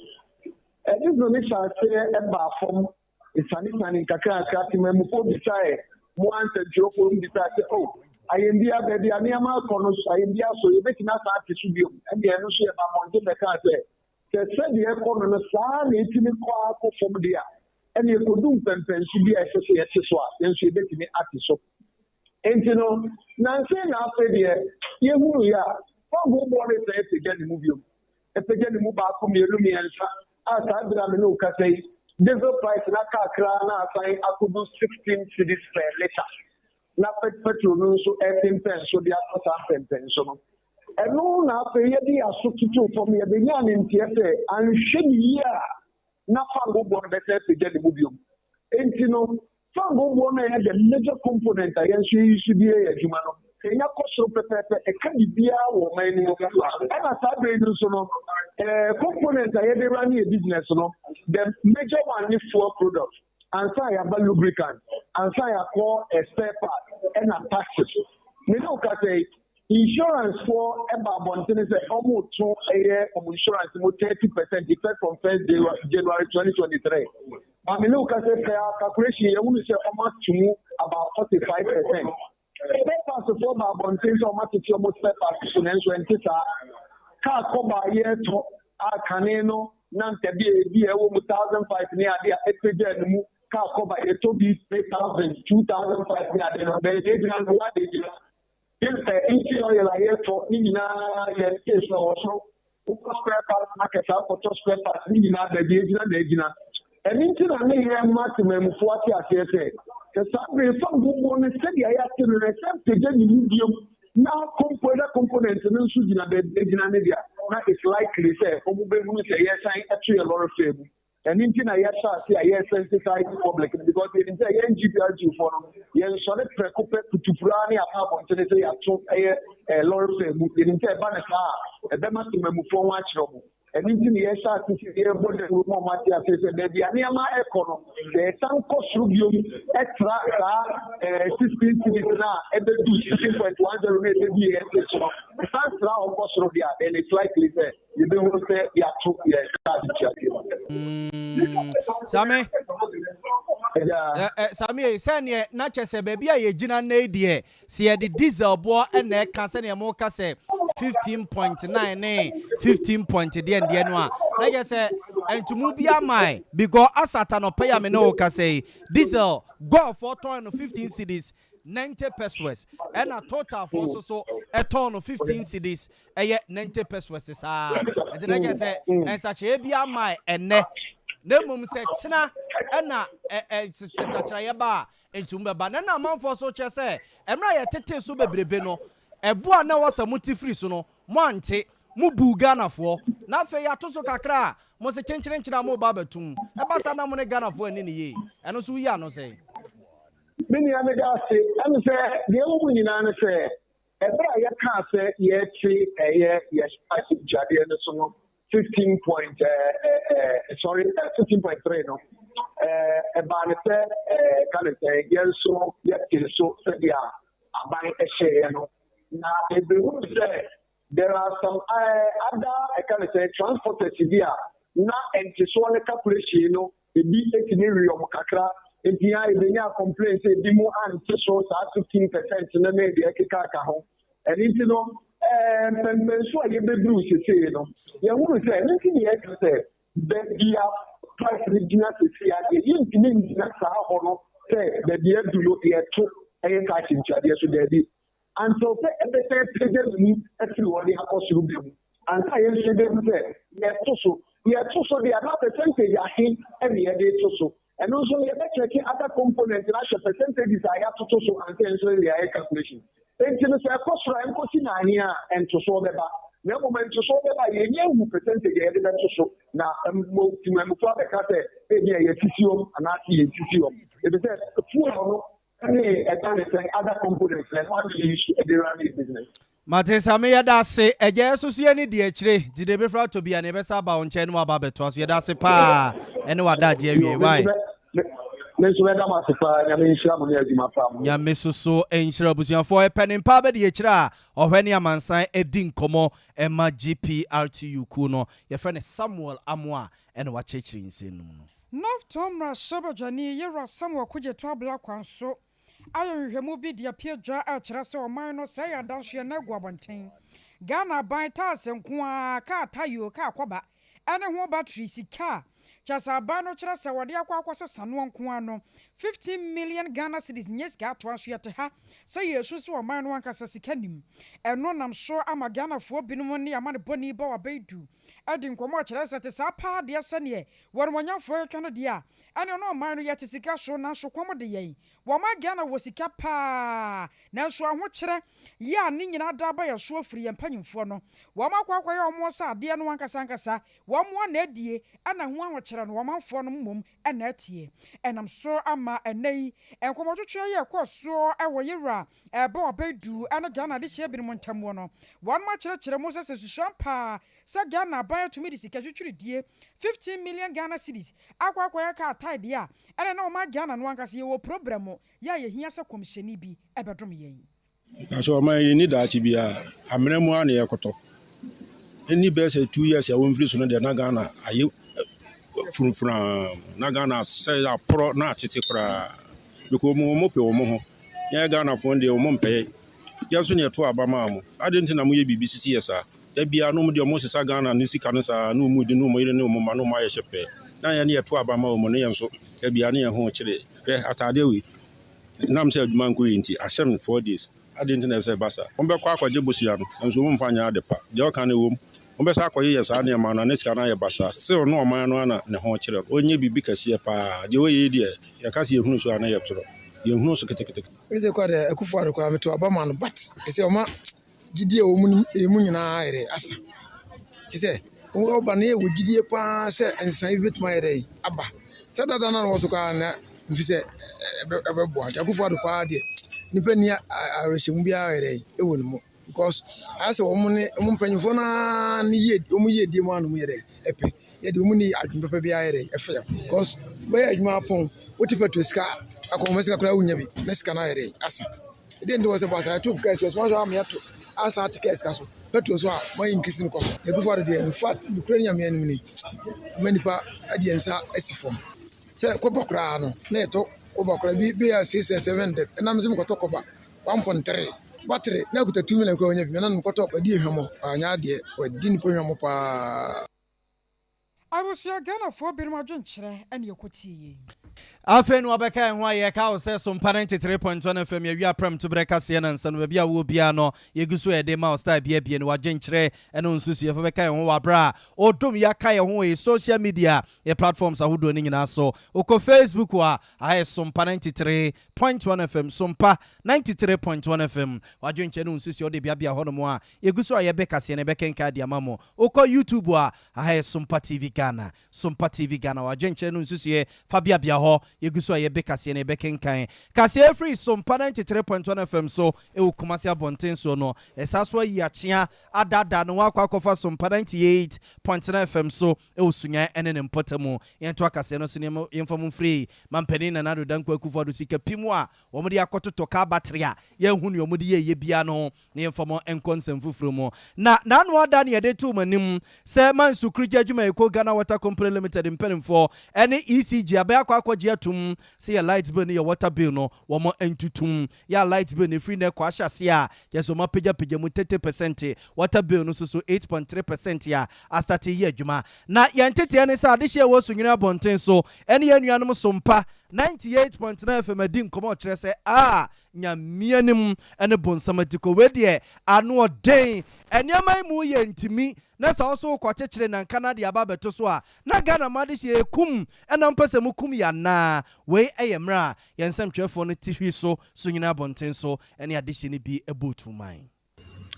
Diesel no hyɛ aseɛ ɛbaa fam nsanesane nkakrakra. Temamufoɔ bisaeɛ, mo ansɛntwerɛfoɔ mu bisaeɛ sɛ, oh, ayɛmbia baabi a nneɛma akɔ no, ayɛmbia so yɛbɛtumi asan ate so biom. Ɛnna ɛno nso yɛba abɔnten bɛkaa sɛ sɛ sɛdeɛ ɛkɔ no saa na ɛtumi kɔ akɔ fam deɛ a, ɛnna ɛkɔdu mpɛmpɛnso bi a ɛsɛ sɛ yɛte so a, yɛn nso yɛbɛtumi ate so. Nti no, nansa na afei deɛ yɛhunu yɛ a, fango boɔ no sɛ ɛpagya ne mu biom. Ɛpagya ne mu baako, mmienu, mmiɛnsa a saa berɛ a me ne wo kasa yi, diesel price na kakra na asan akɔdu 16 cedis per litre. Na petrol no nso ɛpempɛn so de akɔ saa mpɛmpɛn so no. Ɛno na afei yɛde aso tutu fam, yɛde nyaa ne nteɛ sɛ anhwɛ ne yie a na fango boɔ no bɛsɛ apagya ne mu biom. Nti no, fango boɔ no yɛ the major component a yɛn nso yɛyi so de yɛ adwuma no. Ɛnya kɔ soro pɛpɛɛpɛ, ɛka biribiara wɔ ɔman no mu. Ɛna saa bere no nso no, component a yɛde run yɛ business no, the major one ne fuel product. Ansa yɛaba lubricant, ansa yɛakɔ spare part, ɛna taxes. Me ne wo kasa yi, insurance foɔ ɛba abɔntene sɛ ɔmo to ɛyɛ ɔmo insurance mu 30% effect from 1st January 2023. Maame ne wo kasa pɛ calculation yɛn hunu sɛ ɔmo ato mu about 45%. Spare parts foɔ ba abɔnten sɛ ɔmo atete ɔmo spare parts so, nanso ɛnte saa. Kaa kɔba a yɛretɔ a kane no na nka bi a ebi a ɛwɔ mu 1,500 ne ade a ɛpagya ne mu, kaa kɔba yɛtɔ bi 3,000, 2,500 ne ade no, bɛyɛ gyina no wade gyina. Sɛ engine oil a yɛtɔ ne nyinaa yɛn case na wɔ soro, wokɔ spare parts market a wokɔtɔ spare parts ne nyinaa, baabi egyina na egyina. Ɛno nti na ne yɛ ma temamufoɔ ate aseɛ sɛ saa bere fango boɔ no sɛdeɛ yɛate no no, ɛsɛ mpagya ne mu biom na component no nso gyina baabi egyina ne deɛ, na it's likely sɛ wɔn bɛhunu sɛ yɛsan ɛto yɛ lɔre fare mu. Ɛno nti na yɛhyɛ ase a yɛsensitize public no, because yɛnim sɛ yɛn GPRTU foɔ no, yɛnsɔre prɛko pɛ putupuraa ne aba abɔntene sɛ yɛato ɛyɛ lɔre fare mu. Yɛnim sɛ ɛba ne saa a, ɛbɛma temamufoɔ ho akyerɛ mo. Ɛno nti na yɛhyɛ ase sɛ yɛbɔ dawuro ma ɔmo ate ase sɛ baabi a nneɛma ɛkɔ no, sɛ ɛsan kɔ soro biom ɛtra saa 16 cedis na ɛbɛdu 16.10 na ɛbɛdu yɛn ɛte so no, ɛsan tra ɔkɔ soro deɛ a, then it's likely sɛ yɛbɛhunu sɛ yɛato yɛ kaa tuadeɛ mu. Same Same, sɛneɛ na kyɛ sɛ baabi a yɛgyina nnɛ yi deɛ, sɛ yɛde diesel boɔ ɛna ɛka sɛneɛ moka sɛ 15.9 ne 15 point deɛ ndeɛ no a, na kyɛ sɛ Ntumu bi amae because asata nɔpɛ yi a me ne wo kasa yi, diesel GOIL foɔ tɔn no 15 cedis 90 pesewas, ɛna Total foɔ nso so ɛtɔn no 15 cedis ɛyɛ 90 pesewas saa. Nti na kyerɛ sɛ nsakyerɛeɛ bi amae ɛnnɛ, na mmom sɛ kyena ɛna nsakyerɛeɛ ba a, ntumu bɛba. Na amanfoɔ so kyerɛ sɛ mmerɛ a yɛtetee so bebrebe no, ɛbo a na ɛwɔ sɛ mote firi so no, moante. Mobuu Ghanafoɔ. Na afei yɛato so kakra a, mo se kyenkyerenkyere a moreba abɛtom. Ɛba saa na mo ne Ghanafoɔ anni no yie. Ɛno nso woyi ano sɛn? Me nua meda ase. Ɛne sɛ deɛ ɛwɔ mu nyinaa ne sɛ ɛberɛ a yɛkaa sɛ yɛte ɛyɛ yɛ spice gyadeɛ no so no 15 point sorry, 15.3 no, ɛbaa ne sɛ ka ne sɛ yɛn nso yɛte so sɛdeɛ aban ɛhyɛeɛ no, na ebihu sɛ there are some other ɛka ne sɛ transporters bi a na ntesoɔ ne calculation no ebi etumi wi ɔmo kakra, nti a ebenya complain sɛ ebi mu ante so saa 15% no ne deɛ ɛkeka ka ho. Ɛne nti no mpɛmpɛnso a yɛbɛduru sesei no, yɛhunu sɛ ɛno nti ne yɛka sɛ baabi a price no gyina sesei adeɛ, yɛntumi ngyina saa hɔ no sɛ baabi adu no yɛto ɛyɛ saa akyinkyadeɛ so. Daabi, until sɛ ɛbɛsɛ pagya ne mu afiri hɔ de akɔ soro bi mu ansa yɛn nso yɛbɛhu sɛ yɛto so deɛ ana percentage ahe ɛne yɛde to so. Ɛno nso no yɛbɛkyɛke other component na ahwɛ percentages a yɛatoto so ansa yɛn nso yɛ ayɛ calculation. Nti no sɛ ɛkɔ soro a, ɛnkɔsi n'ahe a ntosoɔ bɛba, na mmom ntosoɔ bɛba, yɛnyɛ hu percentage a yɛde bɛto so na temamufoɔ abɛka sɛ ebi a yɛsisi wɔm anaasɛ yɛnsisi wɔm, ebi sɛ fuel no ne ɛka ne sɛn other components na ɛno ade yɛ ɛde run the business. Mate sa, meyɛda ase. Ɛgya yɛ soso yɛ ne di akyire nti de bɛfra atɔ bi a ne yɛbɛsa aba wo nkyɛn ne waba abɛtoa so. Yɛda ase paa ɛne wadagye awie wae. Me nso mɛda mo ase paa. Nyame nhyira mo ne adwuma pa mo. Nyame soso nhyira. Abusuafoɔ, ɛpɛ ne mpa bɛde akyire a ɔhwɛ ne amansan adi nkɔmmɔ ɛma GPRTU kuo no, yɛfrɛ no Samuel Amoa, ɛna wakyerɛkyerɛ nsɛm no mu no. North Tongu mmarahyɛbadwani Yɛwura Samuel Okudzeto Ablakwa nso ayɛ nhwehwɛmu bi de apue dwa a kyerɛ sɛ ɔman no sɛ yɛ adansoɛ na agu abɔnten. Ghana aban taase nko a kaa tayo kaa kɔba ɛne ho battery sika a kyerɛ sɛ aban no kyerɛ sɛ wɔde akɔ akɔsesa noɔ nko ara no, 15 million Ghana cedis nyɛ sika atoa. Nso yɛte ha sɛ yɛsu sɛ ɔman no ankasa sika nim. Ɛno nam so ama Ghanafoɔ binom ne ama ne bɔne ba wabɛdu adi nkɔmmɔ a kyerɛ sɛ te saa paa deɛ, sɛneɛ wɔn yɛtwa no deɛ a ɛne ɔno ɔman no yɛte sika so, nanso kɔm de yɛn. Wɔma Ghana wɔ sika paa, nanso ahokyerɛ yɛ a ne nyinaa da aba yɛ soɔ firi yɛn mpanyimfoɔ no. Wɔn akɔ akɔyɛ wɔn sɛ adeɛ no ankasa ankasa wɔn mo na adie, ɛna ho ahokyerɛ no wɔmanfoɔ no mmom ɛna atie. Ɛnam so ama ɛnɛ yi nkɔmmɔtwetwe yɛ ɛkɔɔ soɔ ɛwɔ yɛwura ɛbɛ ɔbɛdu ɛne Ghana adehyɛ binom ntam wɔ no, wɔn mo akyerɛkyerɛ mu sɛ susuan paa sɛ Ghana aban atumi de sika twitwiridie 15 million Ghana cedis akɔ akɔyɛ kaa tae deɛ a, ɛna na ɔma Ghana no ankasa yɛwɔ problem yɛ a yɛhia sɛ kɔmhyɛni bi ɛbɛdom yɛn. Nanso ɔman yi ni daakye biara amena mu a na yɛkɔtɔ. Ɛni bɛyɛ sɛ 2 years a wɔmfiri so no deɛ, na Ghana ayɛ funfunaa, na Ghana asɛ aporɔ na atete koraa because wɔn pɛ wɔn ho. Yɛn Ghanafoɔ deɛ, wɔn mpɛ yɛn. Yɛn nso ne yɛto aba maa mo ade nti na moyɛ biribi sisi yɛ saa. Da biara no, wɔn deɛ, wɔn sesa Ghana ne sika no saa na wɔn di ne wɔn yere ne wɔn mma na wɔn ayɛ hyɛ pɛɛ, na yɛn ne yɛto aba ma wɔn no, yɛn nso da biara ne yɛn ho kyerɛ. Hwɛ ataadeɛ wei nam sɛ adwuma nkɔ yi nti ahyɛ no 4 days ade nti na ɛsɛ ɛba saa. Wɔn bɛkɔ akɔgye bosia no nso, wɔn mfa nyɛ ade pa. Deɛ ɔka no ɛwɔ mu, wɔn bɛsa akɔyeyɛ saa nneɛma no na ne sika no ayɛ basaa. Still no, ɔman no ana ne ho kyerɛ no, ɔnyɛ biribi kɛseɛ paa. Deɛ ɔyɛ yi deɛ, yɛka sɛ yɛhunu so a, na yɛtorɔ yɛhunu so ketekete. Ɛsɛ kɔ deɛ Akufo Addo koraa meto aba ma no, but ɛsɛ ɔma gyidie a ɛwɔ mu no mu nyinaa yɛ dɛ asa. Te sɛ ɔba no, yɛwɔ gyidie paa sɛ nsesaeɛ bi bɛtumi ayɛ dɛ aba. Sɛ dada no a na ɔwɔ so koraa na mfi sɛ ɛbɛboa. Nti Akufo Addo paa deɛ, nnipa nni awerɛhyɛmu biara yɛ dɛ ɛwɔ ne mu because ayɛ sɛ wɔn ne wɔn mpanyinfoɔ no ara ne yie, wɔn yiedie mu ara na wɔyɛ dɛ ɛpɛ. Yɛde wɔn ni adwene papa biara yɛ dɛ ɛfɛ yɛn because bɛyɛ adwuma apɔn, wote petrol sika akɔnma sika koraa wonya bi na sika no ayɛ dɛ asa. Ɛdeɛ nti wɔ sɛ basa yɛto kaa sika so wɔn ama yɛato asa ate kaa sika so petrol so a wɔn increase no kɔ so. Akufo Addo deɛ, in fact, nukuri ne Nyame anim ni ama nipa de yɛn nsa asi fam sɛ kɔba koraa no na yɛtɔ kɔba koraa bi bɛyɛ 600 700, ɛnam sɛ mekɔtɔ kɔba 1.3 battery na akuta 2 million koraa wonya bi mɛ na mekɔtɔ. Wadi ehwamɔ, anya adeɛ, wadi nipa hwamɔ paa. Abusua Ghanafoɔ binom adwenkyerɛ ne yɛkɔtie yei. Afei na wabɛka yɛn ho a yɛka wo sɛ Sompa 93.1 FM yɛawia prɛm to berɛ kaseɛ na nsa no baabi a wowɔ biara no yɛgu so yɛde ma wo style biabie no w'adwenkyerɛ ne wo nsusuiɛ fa bɛka yɛn ho wɔ aberɛ a ɔdom yɛaka yɛn ho wɔ yɛ social media yɛ platforms ahodoɔ no nyinaa so. Wokɔ Facebook a, aha yɛ Sompa 93.1 FM, Sompa 93.1 FM. W'adwenkyerɛ ne wo nsusuiɛ wode beabea hɔnom a yɛgu so a yɛbɛ kaseɛ no yɛbɛkenkan de ama mo. Wokɔ YouTube a, aha yɛ Sompa TV Ghana, Sompa TV Ghana. W'adwenkyerɛ ne wo nsusuiɛ fa beabea hɔ, yɛgu so a yɛbɛ kaseɛ no yɛbɛkenkan. Kaseɛ firi Sompa 93.1 FM so wɔ Kumasi abɔnten soɔ no, ɛsan so ayi akyea adaadaa ne ho akɔ akɔfa Sompa 98.9 FM so wɔ Sunyani ne ne mpɔtam. Yɛntoa kaseɛ no so na yɛmfa mo mfiri Mampanin Nana Addo Dankwa Akufo-Addo sika pim a wɔde akɔtotɔ kaa battery a yɛnhu nea wɔde yɛeɛ biara no ho na yɛmfa mo nkɔ nsɛm foforɔ mu. Na n'ano ada na yɛde too mo anim sɛ Manso Kurugya Adwumayɛkuo Ghana Water Company Limited mpanimfoɔ ne ECG abɛn akɔ akɔgye atom sɛ yɛ light bill ne yɛ water bill no wɔn ntutum. Yɛ a light bill no ɛfiri nnɛ kɔ ahyɛ aseɛ a kyerɛ sɛ wɔapagyapagya mu 30 percent, water bill no nso so 8.3 percent a astate reyɛ adwuma. Na yɛn nteteɛ ne sɛ adehyeɛ a ɛwɔ Sunyani abɔnten so ne yɛn nuanom Sompa 98.9 FM adi nkɔmmɔ ɔkyerɛ sɛ a Nyame anim ne bonsam atikɔ wei deɛ ano ɔden nneɛma yi mu yɛ ntimi na sɛ wo so wokɔ kyekyere nanka na de aba abɛto so a na Ghana mo adehyeɛ yɛkum ɛna mopɛ sɛ mokum yɛ anaa wei ɛyɛ mmerɛ a yɛn nsɛmtwerɛfoɔ no te hwi so so nyina abɔnten so ne adehyeɛ no bi bɔ oturuman.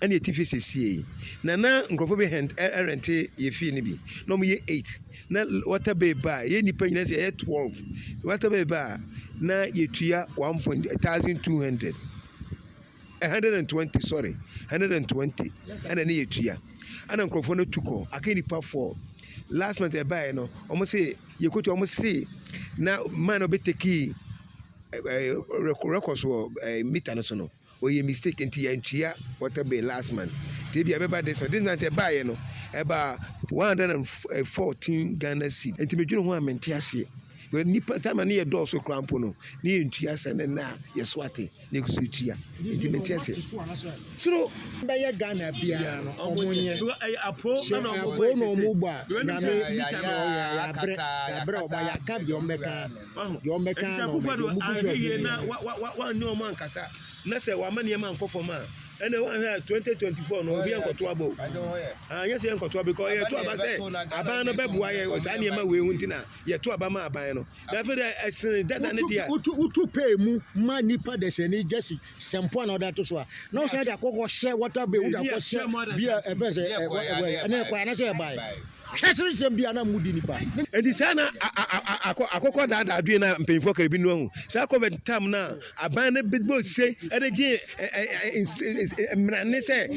Ɛna yɛte fie sesie yi na na nkurɔfoɔ bi hɛnt ɛrɛnte yɛ fie no bi na wɔn yɛ 8 na water bill ba a yɛ nnipa nyinaa sɛ yɛyɛ 12 water bill ba a na yɛtua 1.1200 120 sorry 120 ɛna ne yɛtua ɛna nkurɔfoɔ no tu kɔ aka nnipa 4 last month ɛbaeɛ no wɔn se yɛkɔtua wɔn se na man no bɛteki records wɔ meter no so no ɔyɛ mistake nti yɛntua water bill last month nti ebi ɛbɛba this month. This month ɛbaeɛ no ɛbaa 114 Ghana cedi nti medwene ho a mente aseɛ nipa time a ne yɛ dɔɔso koraa mpo no ne yɛntua sɛ ne nna a yɛso ate ne yɛkɔ so tua nti mente aseɛ soro bɛyɛ Ghana biara no ɔmo nyɛ sɛ apoo na ɔmo bɔ a nyame yɛabrɛ yɛabrɛ ɔmo yɛaka deɛ ɔmo bɛka deɛ ɔmo bɛka na ɔmo bɛka ɔmo gu so yie na wanne ɔmo ankasa na sɛ wama nneɛma ankɔ fam a ɛnna wanhwɛ a 2024 no obi ankɔto aba o anyɛ sɛ yɛnkɔto aba because yɛto aba sɛ aban no bɛboa yɛ saa nneɛma wei ho nti na yɛto aba ma aban no na afei dɛ ɛsene dada ne deɛ wotu wotu pay mu ma nipa dɛsɛni gyesi sɛmpo a na ɔde ato so a na ɔsan de akɔkɔ hyɛ water bill wode akɔ hyɛ bi a ɛfɛ sɛ ɛwɛ ɛnɛ ɛkɔ anasɛ ɛbae hwɛ seresɛm bi a na mudi nipa. Nti saa na akokɔ daadaa due na mpanyinfoɔ ka ebi no ahu saa covid tam na aban no bɔ se ɛde gye mmerane sɛ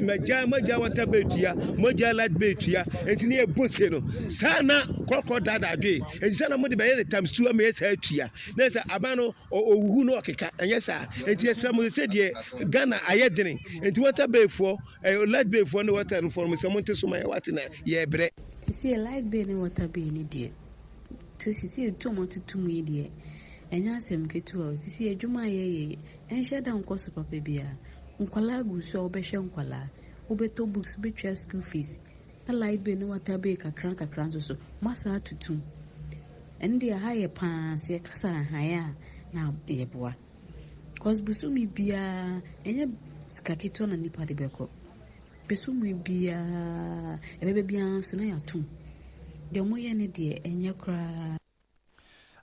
magya mogya water bill tua mogya light bill tua nti ne yɛ bɔ se no saa na kɔkɔ daadaa due nti saa na mo de bɛyɛ ne times two ama yɛ saa tua na sɛ aban no ɔwuhu no ɔkeka ɛnyɛ saa nti yɛsrɛ mo sɛ deɛ Ghana ayɛ dene nti water bill foɔ Ɛyɛ light bill foɔ ne water no foɔ no sɛ mo nte so ma yɛ wate na yɛ brɛ. Sisi light bill ne water bill ne deɛ to sisi etu ɔmo atutu mu yi deɛ ɛnyɛ asɛm ketewa o. Sisi adwuma a yɛyɛ yi ɛnhyɛ da nkɔ so papa biara. Nkwadaa gu so a wobɛhwɛ nkwadaa, wobɛtɔ books, wobɛtua school fees na light bill ne water bill kakra nkakra nso so moasan atutu mu. Ɛno deɛ ɛha yɛ paa sɛ yɛkasa ahan a na yɛboa. Cause bosome biara ɛnyɛ sika ketewa na nipa de bɛkɔ. Bosome biara ɛbɛba biara nso na yɛatom. Deɛ wɔyɛ no deɛ ɛnyɛ koraa.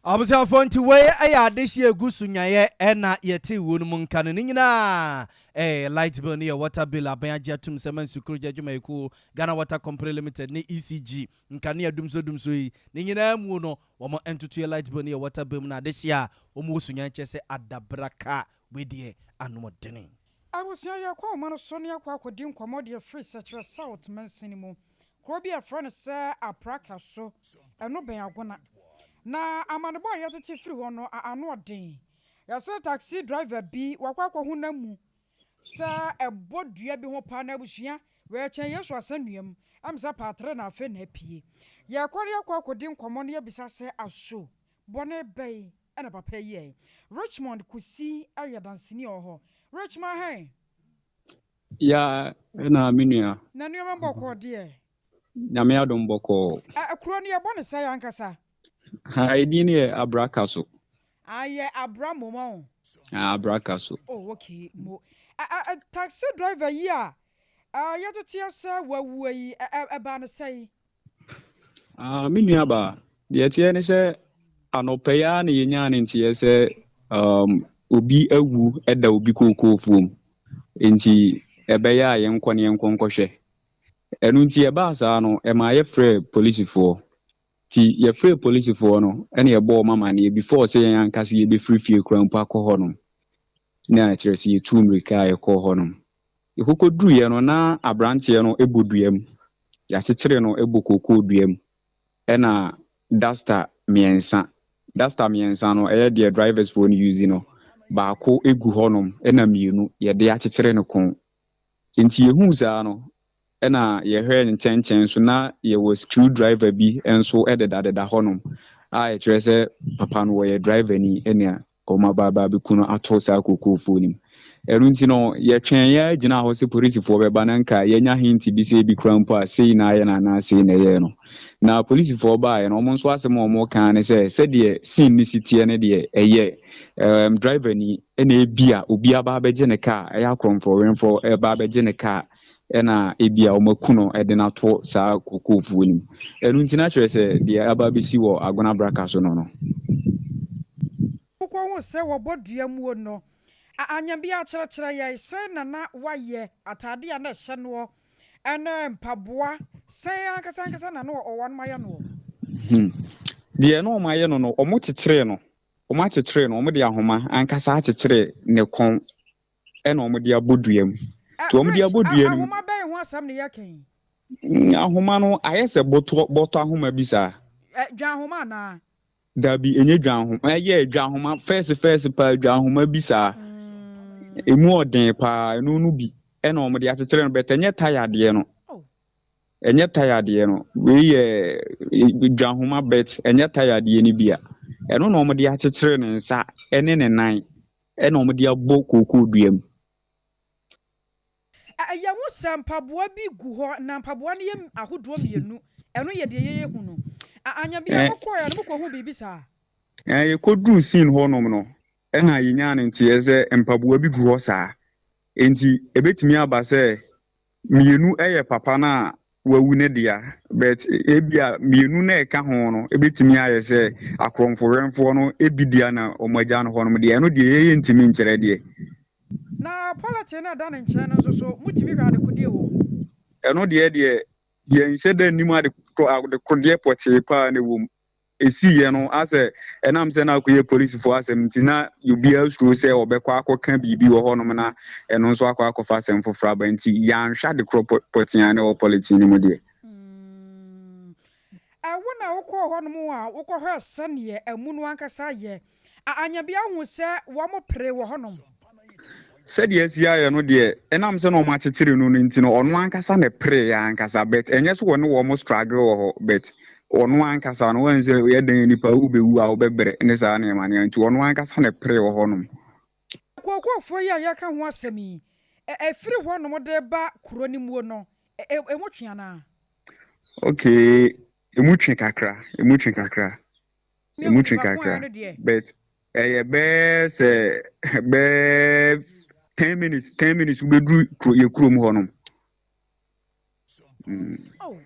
Abusuafoɔ nti wei yɛ adehyeɛ egu so nyaeɛ ɛna yɛte wuo no mu nka no ne nyinaa ɛyɛ light bill ne yɛ water bill aban agye atum sɛ ma nsukurogya adwumayɛkuo Ghana Water Company Limited ne ECG nkanea dumso dumso yi ne nyinaa mu no wɔn ntotoeɛ light bill ne yɛ water bill mu na adehyeɛ a wɔn wɔ so nyan kyerɛ sɛ adabraka wei deɛ anoɔdene. Abusua yɛkɔ ɔman so ne akɔ akɔdi nkɔmmɔ deɛ firi Sɛkyerɛ South mansini mu kuro bi a yɛfrɛ no sɛ Apraka so ɛno bɛn Agona na amanebɔ a yɛtete firi hɔ no ano ɔden yɛsɛ taxi driver bi wakɔ akɔho nam mu sɛ ɛbɔ dua bi ho paa na abusua wɔɛkyɛn Yesu asɛnnua mu ɛm sɛ paatere na afei na apue yɛkɔ ne akɔ akɔdi nkɔmmɔ no yɛbisa sɛ aso bɔne bɛyi ɛna papa yi yɛ Richmond Kusi ɛyɛ danseni wɔ hɔ. Richmond hɛn. Ya, ɛna me nua. Na nneɛma bɔkɔɔ deɛ? Nyame adom bɔkɔɔ. Ɛ, kuro no yɛbɔ no sɛn ankasa? Ha, edin no yɛ Abrakaso. Ah, yɛ Abra mmom ɔho? Ah, Abrakaso. Oh, okay, mo. Ɛ, ɛ, taxi driver yi a, ɛ, yɛteteɛ sɛ wawuo yi, ɛ, ɛ, ɛbaa no sɛn? Ah, me nuabaa, deɛ ɛteɛ ne sɛ anɔpa yi ara na yɛnyaa ne nteɛ sɛ um, obi awu da obi kookoofuom. Enti ɛbɛyɛ a yɛnkɔ ne yɛnkɔ nkɔhwɛ. Ɛno nti ɛbaa saa no, ɛmaa yɛfrɛɛ polisifoɔ. Nti yɛfrɛɛ polisifoɔ no ɛna yɛbɔɔ wɔn amaneɛ before sɛ yɛn ankasa yɛbɛfiri fie koraa mpo akɔ hɔnom. Na kyerɛ sɛ yɛtuu mmirika a yɛkɔɔ hɔnom. Yɛkɔkɔduruiɛ no, na aberanteɛ no bɔ dua mu. Yɛakyekyere no bɔ kookoo dua mu. Ɛna duster mmiɛnsa, duster mmiɛnsa no, ɛyɛ deɛ drivers foɔ no use no, baako gu hɔnom ɛna mmienu yɛde akyekyere ne kɔn. Nti yɛhuu saa no, Ɛna yɛhwɛɛ nkyɛnkyɛn nso na yɛwɔ screw driver bi nso dedadeda hɔnom a ɛkyerɛ sɛ papa no wɔyɛ driver ni ɛna wɔn aba aba abɛku no ato saa kookoofuo no mu. Ɛno nti no yɛtwɛn yɛ gyinaa hɔ sɛ polisifoɔ bɛba na nka yɛanya hint bi sɛ ebi kora mpo a sei na ayɛ no anaa sei na ɛyɛɛ no. Na polisifoɔ baeɛ no wɔn nso asɛm a wɔkaa ne sɛ sɛdeɛ scene no si teɛ no deɛ ɛyɛ um, driver ni ɛna ebi a obi aba abɛgye ne kaa ɛyɛ akorɔmfoɔ ɛba abɛgye ne kaa ɛna ebia wɔaku no de no ato saa kookoofuo no mu. Ɛno nti na kyerɛ sɛ deɛ aba abɛsi wɔ Agona Abraka so no no. Wokɔhuu sɛ wɔbɔ dua muo no, anyambia akyerɛkyerɛ yɛn sɛn na na wayɛ atadeɛ a na ɛhyɛ noɔ ne mpaboa, sɛn ankasa ankasa na na wɔn ayɛ noɔ? Hmm. Deɛ na wɔn ayɛ no no, wɔkyekyeree no, wɔakyekyere no, wɔde ahoma ankasa akyekyere ne kɔn ɛna wɔde abɔ dua mu. Nti wɔde Rich, abɔ dua no mu. Ahoma bɛn ho asɛm na yɛreka yi? Ahoma no ayɛ sɛ bɔtɔ bɔtɔ ahoma bi saa. Dwa ahoma anaa? Dabi, ɛnyɛ dwa ahoma. Ɛyɛ dwa ahoma fɛɛse fɛɛse paa, dwa ahoma bi saa. Emu ɔden paa, ɛno no bi ɛna wɔde akyekyere no, but ɛnyɛ taya deɛ no. Ɛnyɛ taya deɛ no. Wei yɛ dwa ahoma but ɛnyɛ taya deɛ no bi a. Ɛno na wɔde akyekyere ne nsa ne ne nan. Ɛna wɔde abɔ kookoo dua mu. Yɛhu sɛ mpaboa bi gu hɔ, na mpaboa no yɛ ahodoɔ mmienu. Ɛno yɛ deɛ yɛhu no. Anya biara mokɔeɛ no, mokɔhuu biribi saa? Yɛkɔduruu scene hɔnom no, ɛna yɛnyaa no nteɛ sɛ mpaboa bi gu hɔ saa. Enti ɛbɛtumi aba sɛ Mmienu yɛ papa no a wawu no dea, but ebia mmienu no a ɛka ho no ebetumi ayɛ sɛ akorɔmfo wɛmfoɔ no bi dea na wɔagya no hɔnom deɛ, ɛno deɛ yɛyɛ ntumi nkyerɛ deɛ. Na polythene no a ɛda ne nkyɛn no nso so, motumi hwɛ adekodeɛ wɔ mu? Ɛno deɛ deɛ, yɛnhyɛ da nnim adekodeɛ pɔtee paa na ɛwɔ mu. Esiiɛ no, asɛ ɛnam sɛ na akɔyɛ polisifoɔ asɛm nti, na obiara suro sɛ ɔbɛkɔ akɔka biribi wɔ hɔnom na ɛno nso akɔ akɔfa asɛm foforɔ aba nti, yɛanhwɛ ade korɔ pɔtee a na ɛwɔ polythene no mu deɛ. Wo na wokɔɔ hɔnom a wokɔhwɛɛ sɛdeɛ amu no ankasa yɛ. Anya bi ahu sɛ wɔpere wɔ hɔnom. Sɛdeɛ asi ayɛ no deɛ, ɛnam sɛ na wɔakyekyere no no nti no, ɔno ankasa na ɛpereeɛ ankasa, but ɛnyɛ sɛ ɔne wɔn struggle wɔ hɔ, but ɔno ankasa no, woahu sɛ yɛ dɛn nipa wobɛwu a wobɛbrɛ ne saa nneɛma nneɛma nti ɔno ankasa na ɛperee wɔ hɔnom. Kookoofoɔ yi a yɛreka ho asɛm yi, ɛfiri hɔnom de reba kuro no muo no, ɛmu twe anaa? Okay, ɛmu twe kakra, ɛmu twe kakra. Emu twe kakra but ɛyɛ bɛyɛ sɛ bɛyɛ 10 minutes, 10 minutes wobɛduru kuro yɛ kurom hɔ nom. Oh.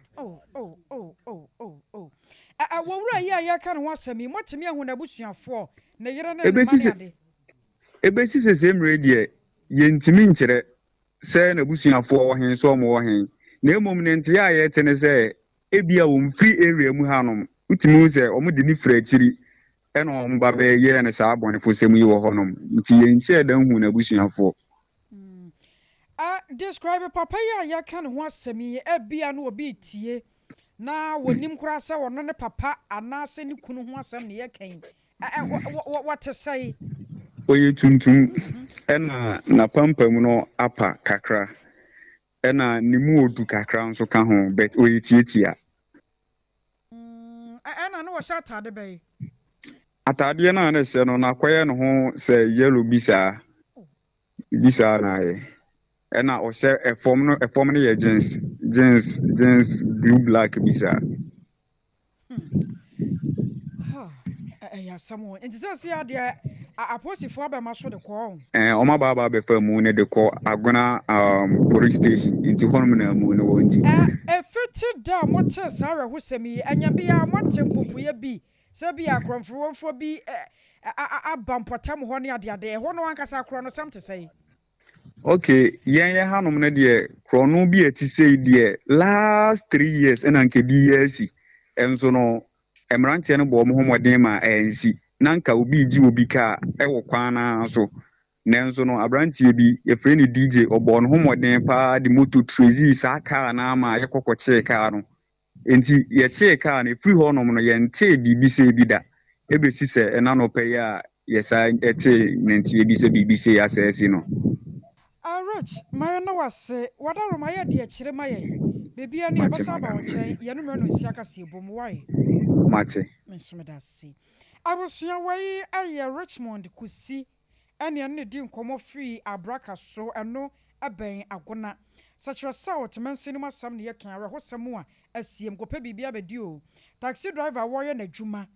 Wɔwura yi a yɛka ne ho asɛm yi, moatumi ahu n'abusuafoɔ, ne yere ne ne mma Ebesi ne sɛ ade? Ebesi sɛ mmerɛ deɛ yɛntumi nkyerɛ sɛ n'abusuafoɔ wɔ he sɛ ɔmo wɔ he, na mmom ne nteɛ a yɛte ne sɛ ebia wɔmfiri area mu hanom. Wotumi hu sɛ ɔmo de ne firi akyiri ɛna ɔmo ba bɛyɛɛ no saa abɔnefosɛm yi wɔ hɔnom, nti yɛnhyɛɛ da nhu n'abusuafoɔ. Describe papa yi a yɛka ne ho asɛm yi, ebia na obi tie na wɔnim koraa sɛ ɔno ne papa anaasɛ ne kunu ho asɛm ne yɛka yi. Wɔte sɛe? Ɔyɛ tuntum, ɛna n'apampam no apa kakra, ɛna ne mu odu kakra nso ka ho, but ɔyɛ tietia. Ɛna na wɔhyɛ atade bɛyi? Ataadeɛ no a na ɛhyɛ no, n'akɔyɛ ne ho sɛ yellow bi saa bi saa na ayɛ, ɛna ɔhyɛ ɛfam no, ɛfam no yɛ jeans jeans jeans. blue black bi saa. Ɛyɛ asɛm o. Nti sɛsei adeɛ apolisifoɔ abɛma so de kɔ ɔn? Ɛɛ, wɔn aba aba abɛfa amu no de kɔ Agona um, police station, nti hɔnom na amu no wɔ nti. Ɛ, ɛfiti da a motee saa awerɛhosɛm yi, ɛnyɛ bi a moate mpopoeɛ bi sɛ bi a akorɔmfoɔ bi aba mpɔtam hɔ ne adeade, ɛhɔ no ankasa akorɔnosɛm te sɛn? Ok, yɛn yɛ hanom no deɛ korɔno bi a ɛte sei deɛ last 3 years ɛna nka bi yɛ asi. Ɛnso no mmeranteɛ no bɔ wɔn ho mmɔden ma ɛnsi na nka obi regye obi kaa ɛwɔ kwan no ara so. Nanso no aberanteɛ bi yɛfrɛ no DJ, ɔbɔɔ ne ho mmɔden paa de moto tracii saa kaa no ara ma yɛkɔ kɔkyee kaa no. Enti yɛkyee kaa no, ɛfiri hɔnom no, yɛntee biribi sei bi da, ɛbɛsi sɛ ɛna anɔpa yi a yɛsan tee nanteɛ bi sɛ biribi sei asɛ asi no. Ah Rich, mayɛ na wase, w'adaworoma ayɛ deɛ kyere ma yɛn, biribiara ni Mate yɛbɛsan aba madam. wo nkyɛn, yɛne mmerɛ no nsi akaseɛ bom, wai? Mate. Me nso meda ase. Abusua, wei yɛ Richmond Kusi ɛne ɛne no di nkɔmmɔ firii Abraka so, ɛno bɛn Agona. Sɛ kyerɛ sɛ ɔte mansin no mu asɛm na yɛka, awerɛhosɛm a asie, mekɔpɛ biribi abɛdi o. Taxi driver a wɔreyɛ n'adwuma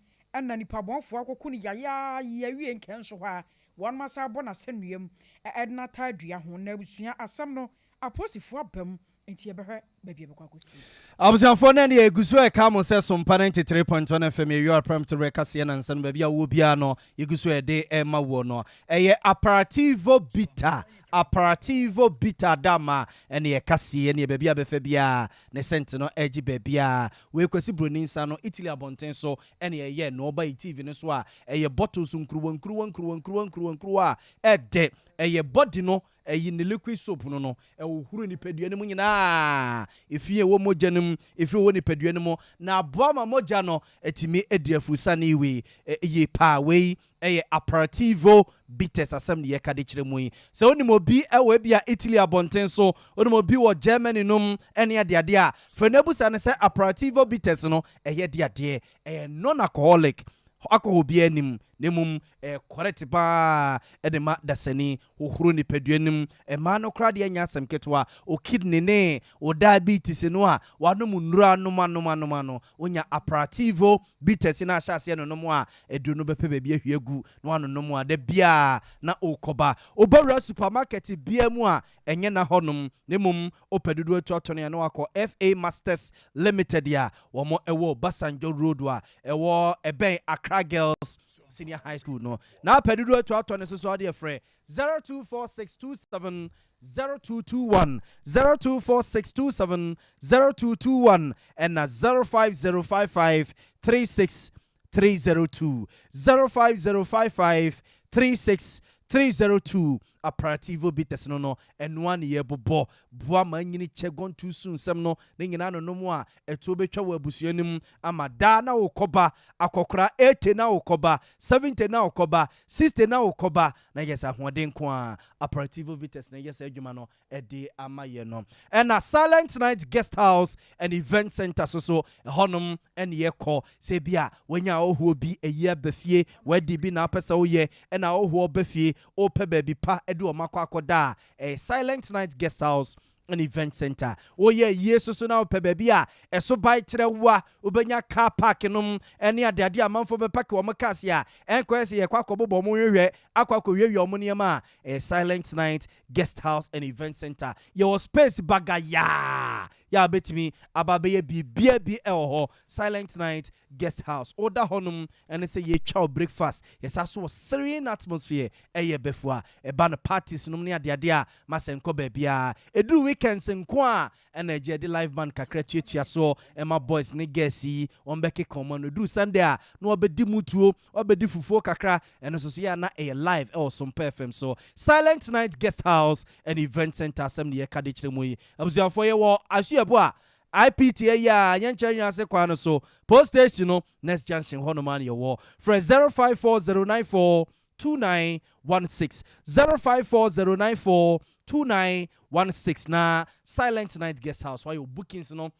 na nipabɔnfoɔ akɔku no yayaayi awie nkɛnso hɔ a, wɔnom asan abɔ no asɛnnua mu de no ataa dua ho. Na abusua, asɛm no apolisifoɔ aba mu Enti yɛbɛhwɛ baabi a ɛbɛkɔ akɔsi. Abusuafoɔ na ɛneɛ yɛgu so ɛka mo sɛ Sompa 93.1 FM yɛwia prɛmto berɛ kaseɛ nansa no baabi a wowɔ biara no yɛgu so ɛde ɛma woɔ no ɛyɛ Aperitivo Bitter Aperitivo Bitter Dama ɛne ɛkaseɛ ɛneɛ baabi a bɛfa biara ne sɛnte no ɛgye baabiara wei Kwasi Broni nsa no Italy abɔnten so ɛne ɛyɛ na ɔba yi TV no so a ɛyɛ bottles nkuruwa nkuruwa nkuruwa nkuruwa nkuruwa nkuruwa a ɛdɛ ɛyɛ body no Ɛyi ne liquid soap no no, ɛhohoro nipadua no mu nyinaa, efi a ɛwɔ mogya no mu, efi a ɛwɔ nipadua no mu, na aboa ma mogya no atumi adi afurusane wei yie paa. Wei yɛ aperitivo bitters asɛm ne yɛka de kyerɛ mu yi. Sɛ wonim obi wɔ ebia Italy abɔnten so, wonim obi wɔ Germany nom ne adeade a, frɛ no abusa no sɛ aperitivo bitters no ɛyɛ de adeɛ. Ɛyɛ non-alcoholic, alcohol biara nnim, na mmom ɛyɛ correct paa de ma dasani. Hohoro nipadua no mu. Mmaa no koraa deɛ ɛnyɛ asɛm ketewa. Wo kidney ne wo diabetes no a wanom nnuro anom anom anom ano, wonya Aperativo bitters no ahyɛ aseɛ nonom a, aduro no bɛpɛ baabi ahwie agu na wanonom a, da biara na worekɔba. Wobɛwura supermarket biara mu a, ɛnyɛ na hɔnom, na mmom wopɛ dodoɔ atu atɔne a na wakɔ FA Masters Limited a wɔn wɔ Obasanjo Road a ɛwɔ ɛbɛn Accra Girls Senior High School no. Na apɛ dodoɔ atu atɔ no nso so adeɛ frɛ 024627 0221, 024627 0221 ɛna 05055 36 302, 05055 36 302. Aperitivo bitters no no ɛnoa ne yɛbobɔ boa ma anyini kyɛ gɔntu su nsɛm no ne nyinaa nonom a ɛtoɔ bɛtwa wɔ abusua no mu ama daa na wokɔba akɔkora 80 na wokɔba 70 na wokɔba 60 na wokɔba na yɛ sɛ ahoɔden nko a Aperitivo bitters na ɛyɛ saa adwuma no de ama yɛn no. Ɛna Silent Night Guest House and Event Center so so ɛhɔnom ɛne yɛkɔ sɛ bi a wanya ahɔhoɔ bi ayi aba fie, wadi bi na apɛ sɛ woyɛ ɛna ahɔhoɔ ba fie wopɛ baabi pa de wɔn akɔ akɔda a, ɛyɛ Silent Night Guest House and Event Center. Woyɛ ayie so so na wopɛ baabi a ɛso bae kyerɛ wo a, wobɛnya car park nom ne adeade a amanfoɔ bɛpake wɔn cars a ɛnkɔyɛ sɛ yɛkɔ akɔbobɔ wɔn hwehwɛ akɔ akɔwiawia wɔn nneɛma a, ɛyɛ Silent Night Guest House and Event Center. Yɛwɔ space bagayaa yɛ a wobɛtumi aba abɛyɛ biribiara bi wɔ hɔ. Silent Night Guest House. Woda hɔnom ɛne sɛ yɛtwa wo breakfast. Yɛsa so wɔ serene atmosphere, ɛyɛ bɛfua. Ɛba no parties nom ne adeade a, ma sɛ nkɔ baabiara. Ɛduru weekends nko a ɛna agye yɛde live band kakra tuatua soɔ ɛma boys ne girls yi wɔn bɛkeka wɔn ano. Ɛduru Sunday a na wɔabɛdi mutuo, wɔabɛdi fufuo kakra, ɛno nso so yɛ a na ɛyɛ live ɛwɔ Sompa FM so. Silent Night Guest House and Event Center asɛm ne yɛka de kyerɛ mu yi. Abusuafoɔ, yɛwɔ Asuabu a IPT ayi a yɛnkyɛn nwiase kwan no so, post station no next junction hɔnom a na yɛwɔ. Frɛ 054094 2916, 054094 2916 na Silent Night Guest House wayɛ bookings no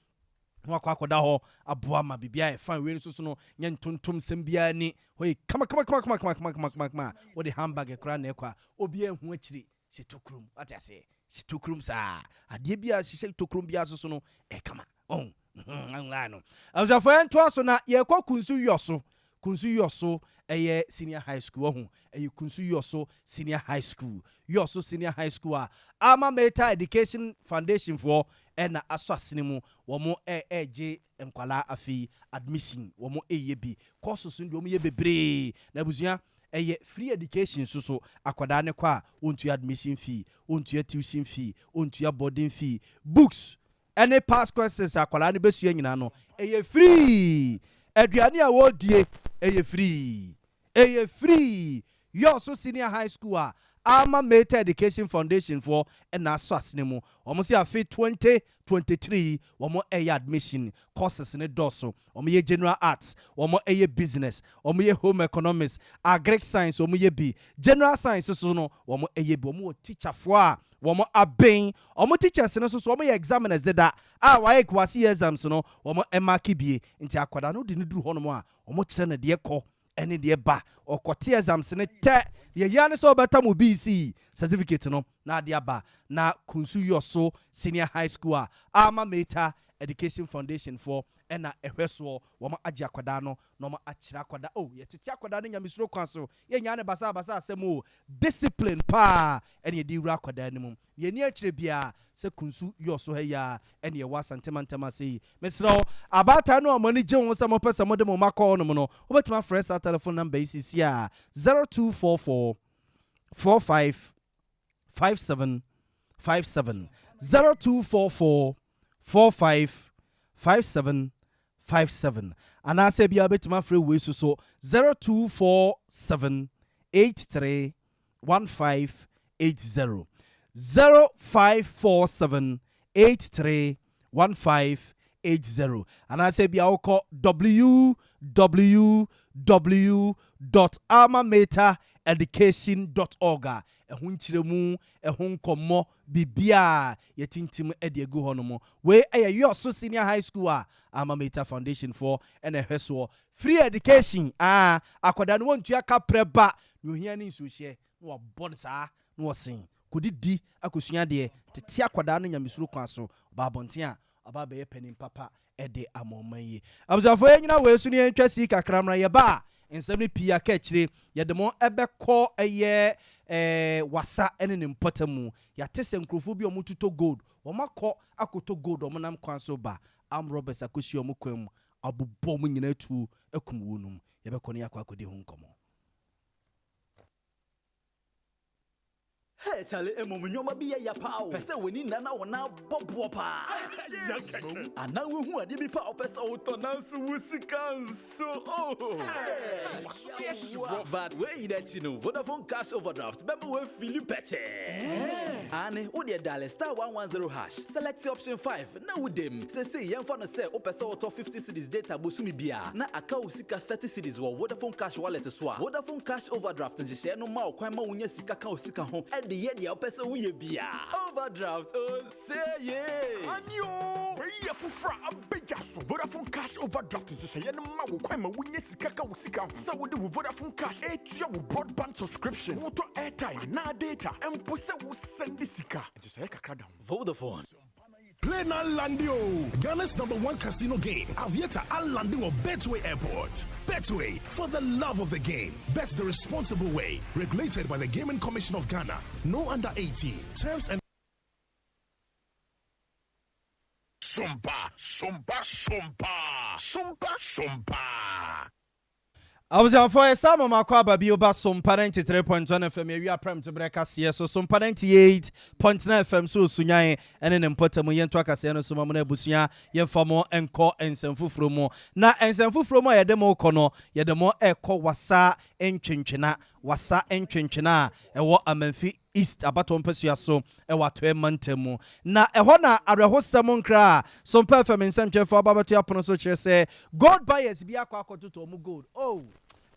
na wakɔ akɔda hɔ aboa ma biribiara yɛ fine. Wei nso so no nyɛ ntontom sɛm biara ni hɔ yi, kama kama kama kama kama kama kama kama kama. Wode handbag koraa na ɛkɔ a, obiara ehu akyiri hyɛ tokurom, wate aseɛ, hyɛ tokurom saa adeɛ bi a hyehyɛ tokurom biara so so no ɛkama ɔn. Line no. Abusuafoɔ yɛntoa so na yɛkɔ Kunsu Yɔso. Kunsu Yɔso ɛyɛ senior high school ɔho. Ɛyɛ Kunsu Yɔso senior high school. Yɔso senior high school a Alma Mater Education Foundation foɔ ɛna asɔ asene mu. Wɔn ɛɛgye nkwalaa afei admission wɔn ɛyɛ bi. Courses no deɛ wɔn yɛ bebree. Na abusua ɛyɛ free education nso so akwadaa ne kɔ a wɔntua admission fee, wɔntua tuition fee, wɔntua boarding fee, books ɛne past questions akwadaa no bɛsua nyinaa no ɛyɛ free. Aduane a wɔredie ɛyɛ free, ɛyɛ free. Yɔɔso senior high school a Alma Mater Education Foundation foɔ ɛna asɔ asene mu. Wɔn si afe 2023 wɔn ɛyɛ admission. Courses ne dɔɔso. Wɔn yɛ general arts, wɔn ɛyɛ business, wɔn yɛ home economics, agric science, wɔn yɛ bi general science so no wɔn ɛyɛ bi. Wɔn wɔ teacherfoɔ a wɔn abɛn. Wɔn teachers no nso so wɔn yɛ examiners deda a wɔayɛ kwasi exams no wɔn ɛmark bie. Nti akwadaa no de ne duru hɔnom a wɔn kyerɛ no deɛ kɔ ɛne deɛ ba. Ɔkɔte exams ne tɛ deɛ yia ne sɛ ɔbɛta mo BECE certificate no na ade aba. Na Kunsu Yɔso senior high school a Alma Mater Education Foundation foɔ ɛna ɛhwɛ soɔ, wɔn agye akwadaa no na wɔn akyerɛ akwadaa o yɛtete akwadaa no nyamesuro kwan so. Yɛnya ne basa basa asɛm o, discipline paa ɛne yɛde wura akwadaa no mu. Yɛni akyerɛ biara sɛ Kunsu Yɔso ha yi a ɛne ɛwɔ Asantemantam ase yi. Mesrɛ wo, abaatan no a mo ani gye ho sɛ mopɛ sɛ mode mo mma kɔ hɔnom no, wobɛtumi afrɛ saa telephone number yi sisi a 0244 45 57 57, 0244 45 57 57, anaasɛ bia wobɛtumi afrɛ wei so so 0247 83 1580, 0547 83 1580, anaasɛ bia wokɔ www.almamatereducation.org a ɛho nkyerɛmu, ɛho nkɔmmɔ, biribiaa yɛtintim de agu hɔ no mu. Wei ɛyɛ Yɔso senior high school a Alma Mater Foundation foɔ ɛna ɛhwɛ soɔ. Free education a akwadaa no wɔntua kaprɛ ba na ohia ne nsuohyɛ na wabɔ no saa na wɔsen kɔdidi akɔsua adeɛ. Tete akwadaa no nyamesuro kwan so, ɔba abɔnten a ɔba bɛyɛ panin papa ɛde ama ɔman yi. Abusuafoɔ, yɛn nyina wei so ne yɛntwa sii kakra mmra. Yɛba a nsɛm no pii aka akyire. Yɛde mo ɛbɛkɔ ɛyɛ Wasa ɛne ne mpɔtam mu. Yɛate sɛ nkurɔfoɔ bi a wɔtotɔ gold, wɔn akɔ akɔtɔ gold, wɔn nam kwan so ba, armed robbers akɔhyia wɔn kwan mu abobɔ wɔn nyinaa tuo akum wɔn nom. Yɛbɛkɔ ne yɛakɔ akɔdi ho nkɔmmɔ. Hey Charlie, mmom nneɛma bi yɛ ya paa o. Pɛ sɛ w'ani nna na wo nan bɔ boɔ paa. Anaa wohu adeɛ bi paa a wopɛ sɛ wotɔ nanso wo sika nso oh. But wei nyinaa akyi no, Vodafone Cash Overdraft bɛma woafili pɛkyɛɛ. Aane, wo deɛ dial *110#, select option 5 na woda mu. Seesei yɛmfa no sɛ wopɛ sɛ wotɔ 50 cedis data bosome biara na aka wo sika 30 cedis wɔ Vodafone Cash wallet so a, Vodafone Cash Overdraft nhyehyɛe no ma wo kwan ma wunya sika ka wo sika ho de yɛ deɛ wopɛ sɛ woyɛ biara. Overdraft, ose yee! Aane oo, wei yɛ foforɔ a aba dwa so. Vodafone Cash Overdraft nhyehyɛeɛ no ma wo kwan ma wunya sika ka wo sika ho sɛ wode wo Vodafone Cash retua wo broadband subscription, wotɔ airtime anaa data, mpo sɛ wosɛnde sika. Nhyehyɛeɛ kakra da ho. Vodafone. Play na landi o! Ghana's number one casino game, Aviator alandi wɔ Betway Airport. Betway, for the love of the game. Bet the responsible way. Regulated by the Gaming Commission of Ghana. No under 18. Terms and Sompa, sompa, sompa, sompa, sompa. Abusuafoɔ, yɛsan ma mo akɔ aba bio ba Sompa 93.1 FM awia prɛmto berɛ kaseɛ so, Sompa 98.9 FM so Osunyan ne ne mpɔtam. Yɛnto akaseɛ no so ma mo no abusua, yɛmfa mo nkɔ nsɛm foforɔ mu. Na nsɛm foforɔ mu a yɛde mo kɔ no, yɛde mo ɛkɔ Wasa Ntwentwena, Wasa Ntwentwena a ɛwɔ Amanfi East abatoɔ mpasua so wɔ Atɔeɛ mantam mu. Na ɛhɔ na awerɛhosɛm nkra a Sompa FM nsɛmtwerɛfoɔ aba abɛto apono so kyerɛ sɛ gold buyers bi akɔ akɔtotɔ wɔn gold. Oh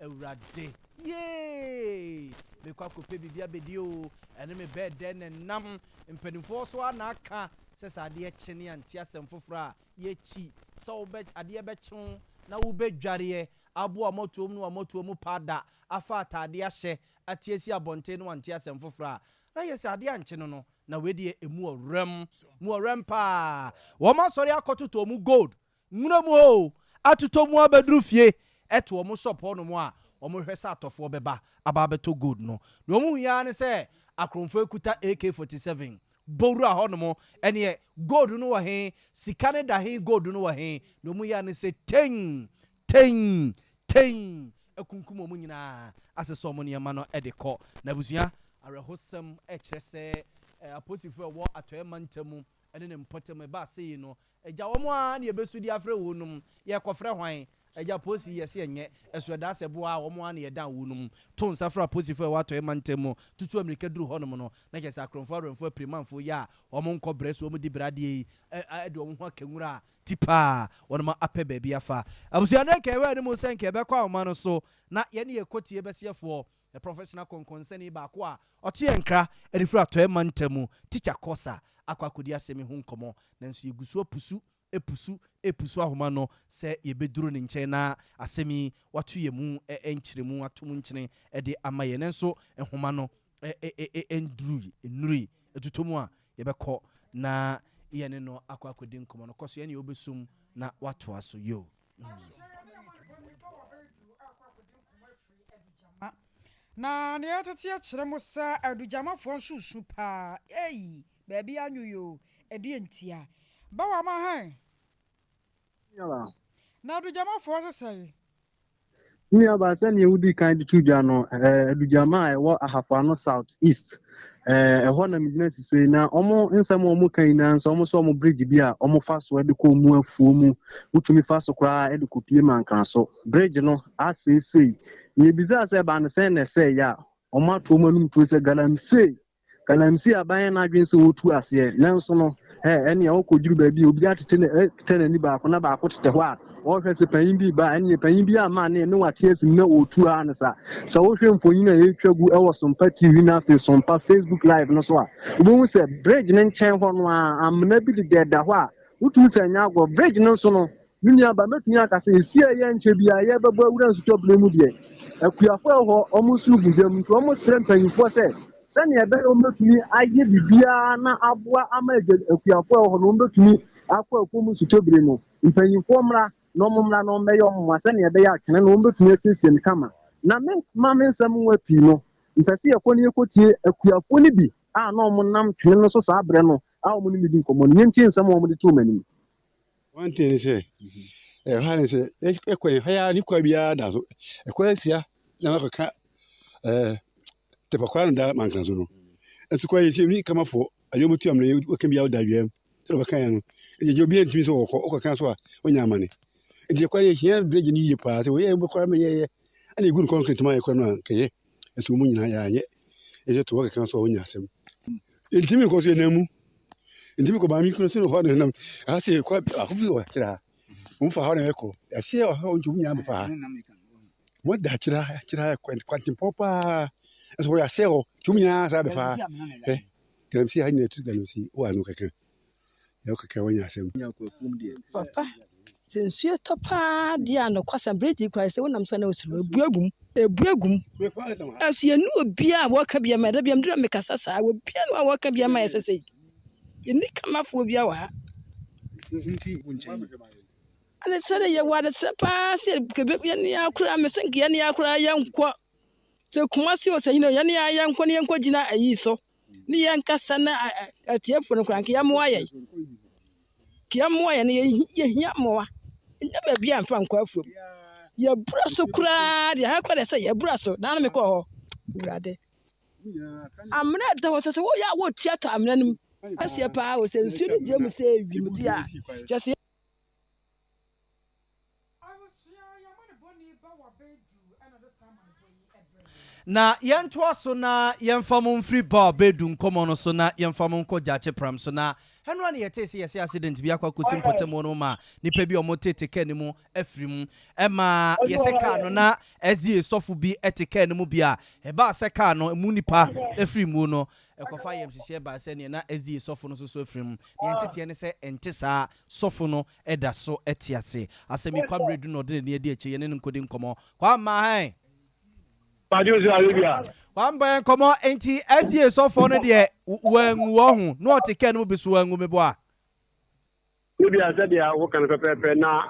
Awurade, yee! Mekɔ akɔpɛ biribi abɛdi o, ɛne me bɛɛ dɛn na ɛnam. Mpanimfoɔ so ara na aka sɛ sɛ adeɛ kye ne ante asɛm foforɔ a yɛkyi sɛ wobɛ adeɛ bɛkye wo na wobɛdwareɛ aboa mmɔtoam ne w'ammɔtoam pa da afa ataadeɛ ahyɛ ate asi abɔnten na wante asɛm foforɔ a, na yɛ sɛ adeɛ ankye no no, na wei deɛ ɛmu ɔwerɛm, mu ɔwerɛm paa. Wɔn asɔre akɔtotɔ wɔn gold. Nwura mu hɔ o, atotɔ mu abɛduru fie, ɛto wɔn shop hɔnom a wɔhwɛ sɛ atɔfoɔ bɛba aba abɛtɔ gold no. Deɛ wɔhu ara ne sɛ akorɔmfoɔ akuta AK-47 bɔ wura hɔnom, ɛneɛ gold no wɔ he, sika no da he, gold no wɔ he, deɛ wɔyɛ ara ne sɛ tein, tein, tein, akunkum wɔn nyinaa asesa wɔn nneɛma no de kɔ. Na abusua, awerɛhosɛm kyerɛ sɛ apolisifoɔ a ɛwɔ Atɔeɛ mantam ne ne mpɔtam ɛbaa sei no, Agya, wɔn ara na yɛbɛsu de afrɛ wɔnom, yɛrekɔfrɛ hwan? Agya, polisi yi, yɛse ɛnyɛ, ɛso ɛdaa sɛ boa a wɔn ara na yɛdan wɔnom. To nsa frɛ apolisifoɔ a ɛwɔ Atɔeɛ mantam mu, tutu ammirika duru hɔnom no, na kyerɛ sɛ akorɔmfoɔ awerɛmfoɔ apirimanfoɔ yi a wɔn nkɔ brɛ so wɔn di brɛ adeɛ yi de wɔn ho aka nwura ti paa, wɔnom apɛ baabi afa. Abusua, na nka ɛwɔ anim sɛ nka yɛbɛkɔ ahoma no so na yɛne yɛn kɔtie bɛseɛfoɔ The professional kɔnkɔnsani baako a ɔto yɛn nkra de firi Atɔeɛ mantam mu, Tikya Kosa, akɔ akɔdi asɛm yi ho nkɔmmɔ. Nanso yɛgu so apusu, pusu, pusu ahoma no sɛ yɛbɛduru ne nkyɛn na asɛm yi wato yɛn mu nkyerɛmu, ato mu nkyene de ama yɛn. Nanso nhoma no nnurui, nnurui. Ɛtotɔ mu a, yɛbɛkɔ na yɛne no akɔ akɔdi nkɔmmɔ no. Kɔ so, yɛne wobɛsum na watoa so. Yo. Adugyama. Na nea yɛtete akyerɛ mo sɛ Adugyamafoɔ nso resu paa. Ei, baabi anwo yi o, ɛdeɛ ntia? Bawa ma hɛn. Nuaba. Na Adugyamafoɔ nso sɛe? Nuaba, sɛnea wodii kan de to dwa no, eh, Adugyama a ɛwɔ Ahafo Ano South East, eh, ɛhɔ na megyina sisei na wɔn nsɛm a wɔka nyinaa nso wɔn sɛ wɔn bridge bi a wɔfa so de kɔ wɔn afuo mu, wotumi fa so koraa de kɔpie Mankran so. Bridge no aseesei. Na yɛbisaa sɛ ɛbaa no sɛn na ɛsɛeɛ a, wɔato wɔn anom tuo sɛ galamsey. Galamsey aban yɛ n'adwene sɛ wɔtu aseɛ, nanso no, ɛ ɛnea wɔkɔduru baabi a obi atete ne tɛ n'ani baako na baako tetɛ hɔ a, wɔhwɛ sɛ panyin bi ba ɛnneɛ panyin bi ama ne ne wate asim na ɔretu ara ne sa. Sɛ wohwɛ mfonyin a yɛretwa gu wɔ Sompa TV na afei Sompa Facebook Live no so a, wobɛhu sɛ bridge no nkyɛn hɔ no ara amena bi dedɛɛda hɔ a wotumi sɛ ɛnyɛ agorɔ. Bridge no nso no, Me nua ba, mɛtumi aka sɛ esi a ɛyɛ nkyɛ biara yɛrebɛbɔ awura nsutɔ bere mu deɛ, akuafo a ɛwɔ hɔ, wɔn nso gu dwam, nti wɔsrɛ mpanyinfoɔ sɛ sɛnea ɛbɛyɛ wɔbɛtumi ayɛ biribiara na aboa ama adwa akuafo a ɛwɔ hɔ no wɔbɛtumi akɔ afuom nsutɔ bere no, mpanyinfoɔ mmra na wɔn mmra na wɔmmɛyɛ wɔn mmoa sɛnea ɛbɛyɛ atwene no wɔbɛtumi asiesie no kama. Na me mma me nsɛm nwa pii no, mpɛ sɛ yɛkɔ na yɛkɔtie akuafoɔ no bi a na wɔnam twene no so saa berɛ no a wɔne me di nkɔmmɔ no, yɛntie nsɛm a wɔde too m'anim. One thing ne sɛ, ɛha ne sɛ ɛkɔ yɛn ha yi ara ne kwa biara da so. Ɛkɔ asia na wakɔka ɛɛ tɛpɛ kwa no da mankana so no. Nso kwa yi sɛ mi kamafoɔ ayɛ wɔn tu amena yi wɔka biara da awia mu. Sɛ wɔbɛka yɛn no, nti gye obiara ntumi sɛ wɔkɔ wɔkɔka so a wɔnya amane. Nti ɛkwan yɛ hia bridge no yie paa sɛ wɔyɛ wɔn kora ma yɛyɛ ɛna egu no concrete ma yɛ kora no a nkɛyɛ. Nso wɔn nyinaa yɛanyɛ. Ɛsɛ to wɔkeka so a wɔnya asɛm. Ntumi nkɔ so yɛ nan mu. Nti mekɔ maame kunu so hɔ na nam ha sɛ kɔ baako bi wɔ akyerɛ ha. Wɔn fa hɔ na ɛkɔ. Ɛseɛ wɔ hɔ nti wɔn nyinaa bɛfa ha. Wɔn da akyerɛ ha akyerɛ ha kwantempɔn paa. Nso wɔyɛ aseɛ hɔ nti wɔn nyinaa saa bɛfa ha. Hwɛ galamsey ha nyinaa tu galamsey wɔ ano kɛkɛ. Ɛwɔ kɛkɛ wɔnyɛ asɛm. Papa, sɛ nsuo tɔ paa deɛ a nokwasɛm bridge yi koraa sɛ wonam so a na wosuro ebu agu mu ebu agu mu ɛso yɛne obiara a wɔka bi ama da bi a mekasa saa obiara ne a wɔka bi ama yɛ sɛ sɛ yɛnni kamafoɔ biara wɔ ha adesrɛ de yɛwɔ adesrɛ paa sɛ yɛne akora me sɛ nka yɛne akora yɛnkɔ sɛ Kumasi o sɛ hene o yɛne yɛnkɔ ne yɛnkɔ gyina ayi so ne yɛnkasa na atiefoɔ no koraa nka yɛmmoa yɛn. Nka yɛmmoa yɛn na yɛhia mmoa. Ɛnyɛ baabi a mfa nkɔ afuom. Yɛbura so koraa deɛ ha koraa deɛ sɛ yɛbura so. Naa no mekɔɔ hɔ. Awurade. Amena ɛda hɔ sɛ sɛ woyɛ a wotia tɔ amena no mu. Kɛseɛ paa o sɛ nsuo no gyina mu sɛ wiem deɛ a kyɛ sɛ Na yɛntoa so na yɛmfa mo mfiri Baal Bedu nkɔmmɔ no so na yɛmfa mo nkɔ Gyakye Pram so. Na ɛno ara na yɛtee sɛ yɛse accident bi akɔ akɔsi mpɔtam hɔ no ma nnipa bi a wɔtete kaa no mu afiri mu. Ɛma yɛse kaa no na SDA sɔfo bi te kaa no mu bi a ɛbaa sɛ kaa no mu nnipa afiri mu no, ɛkɔfa ayamhyehyeɛ baa sɛ neɛ na SDA sɔfo no nso so afiri mu. Deɛ nteteɛ ne sɛ ɛnte saa, sɔfo no da so te ase. Asɛm yi Kwame Redu na ɔde n'ani adi akyire, yɛne no nkɔdi nkɔmmɔ. Kwame Mahan! Kwame bɔ yɛn nkɔmmɔ, enti SDA sɔfoɔ no deɛ wanwu wɔ ho, na ɔte kaa no mu bi so wanwu meboa? Ne bia sɛdeɛ woka no pɛpɛɛpɛ na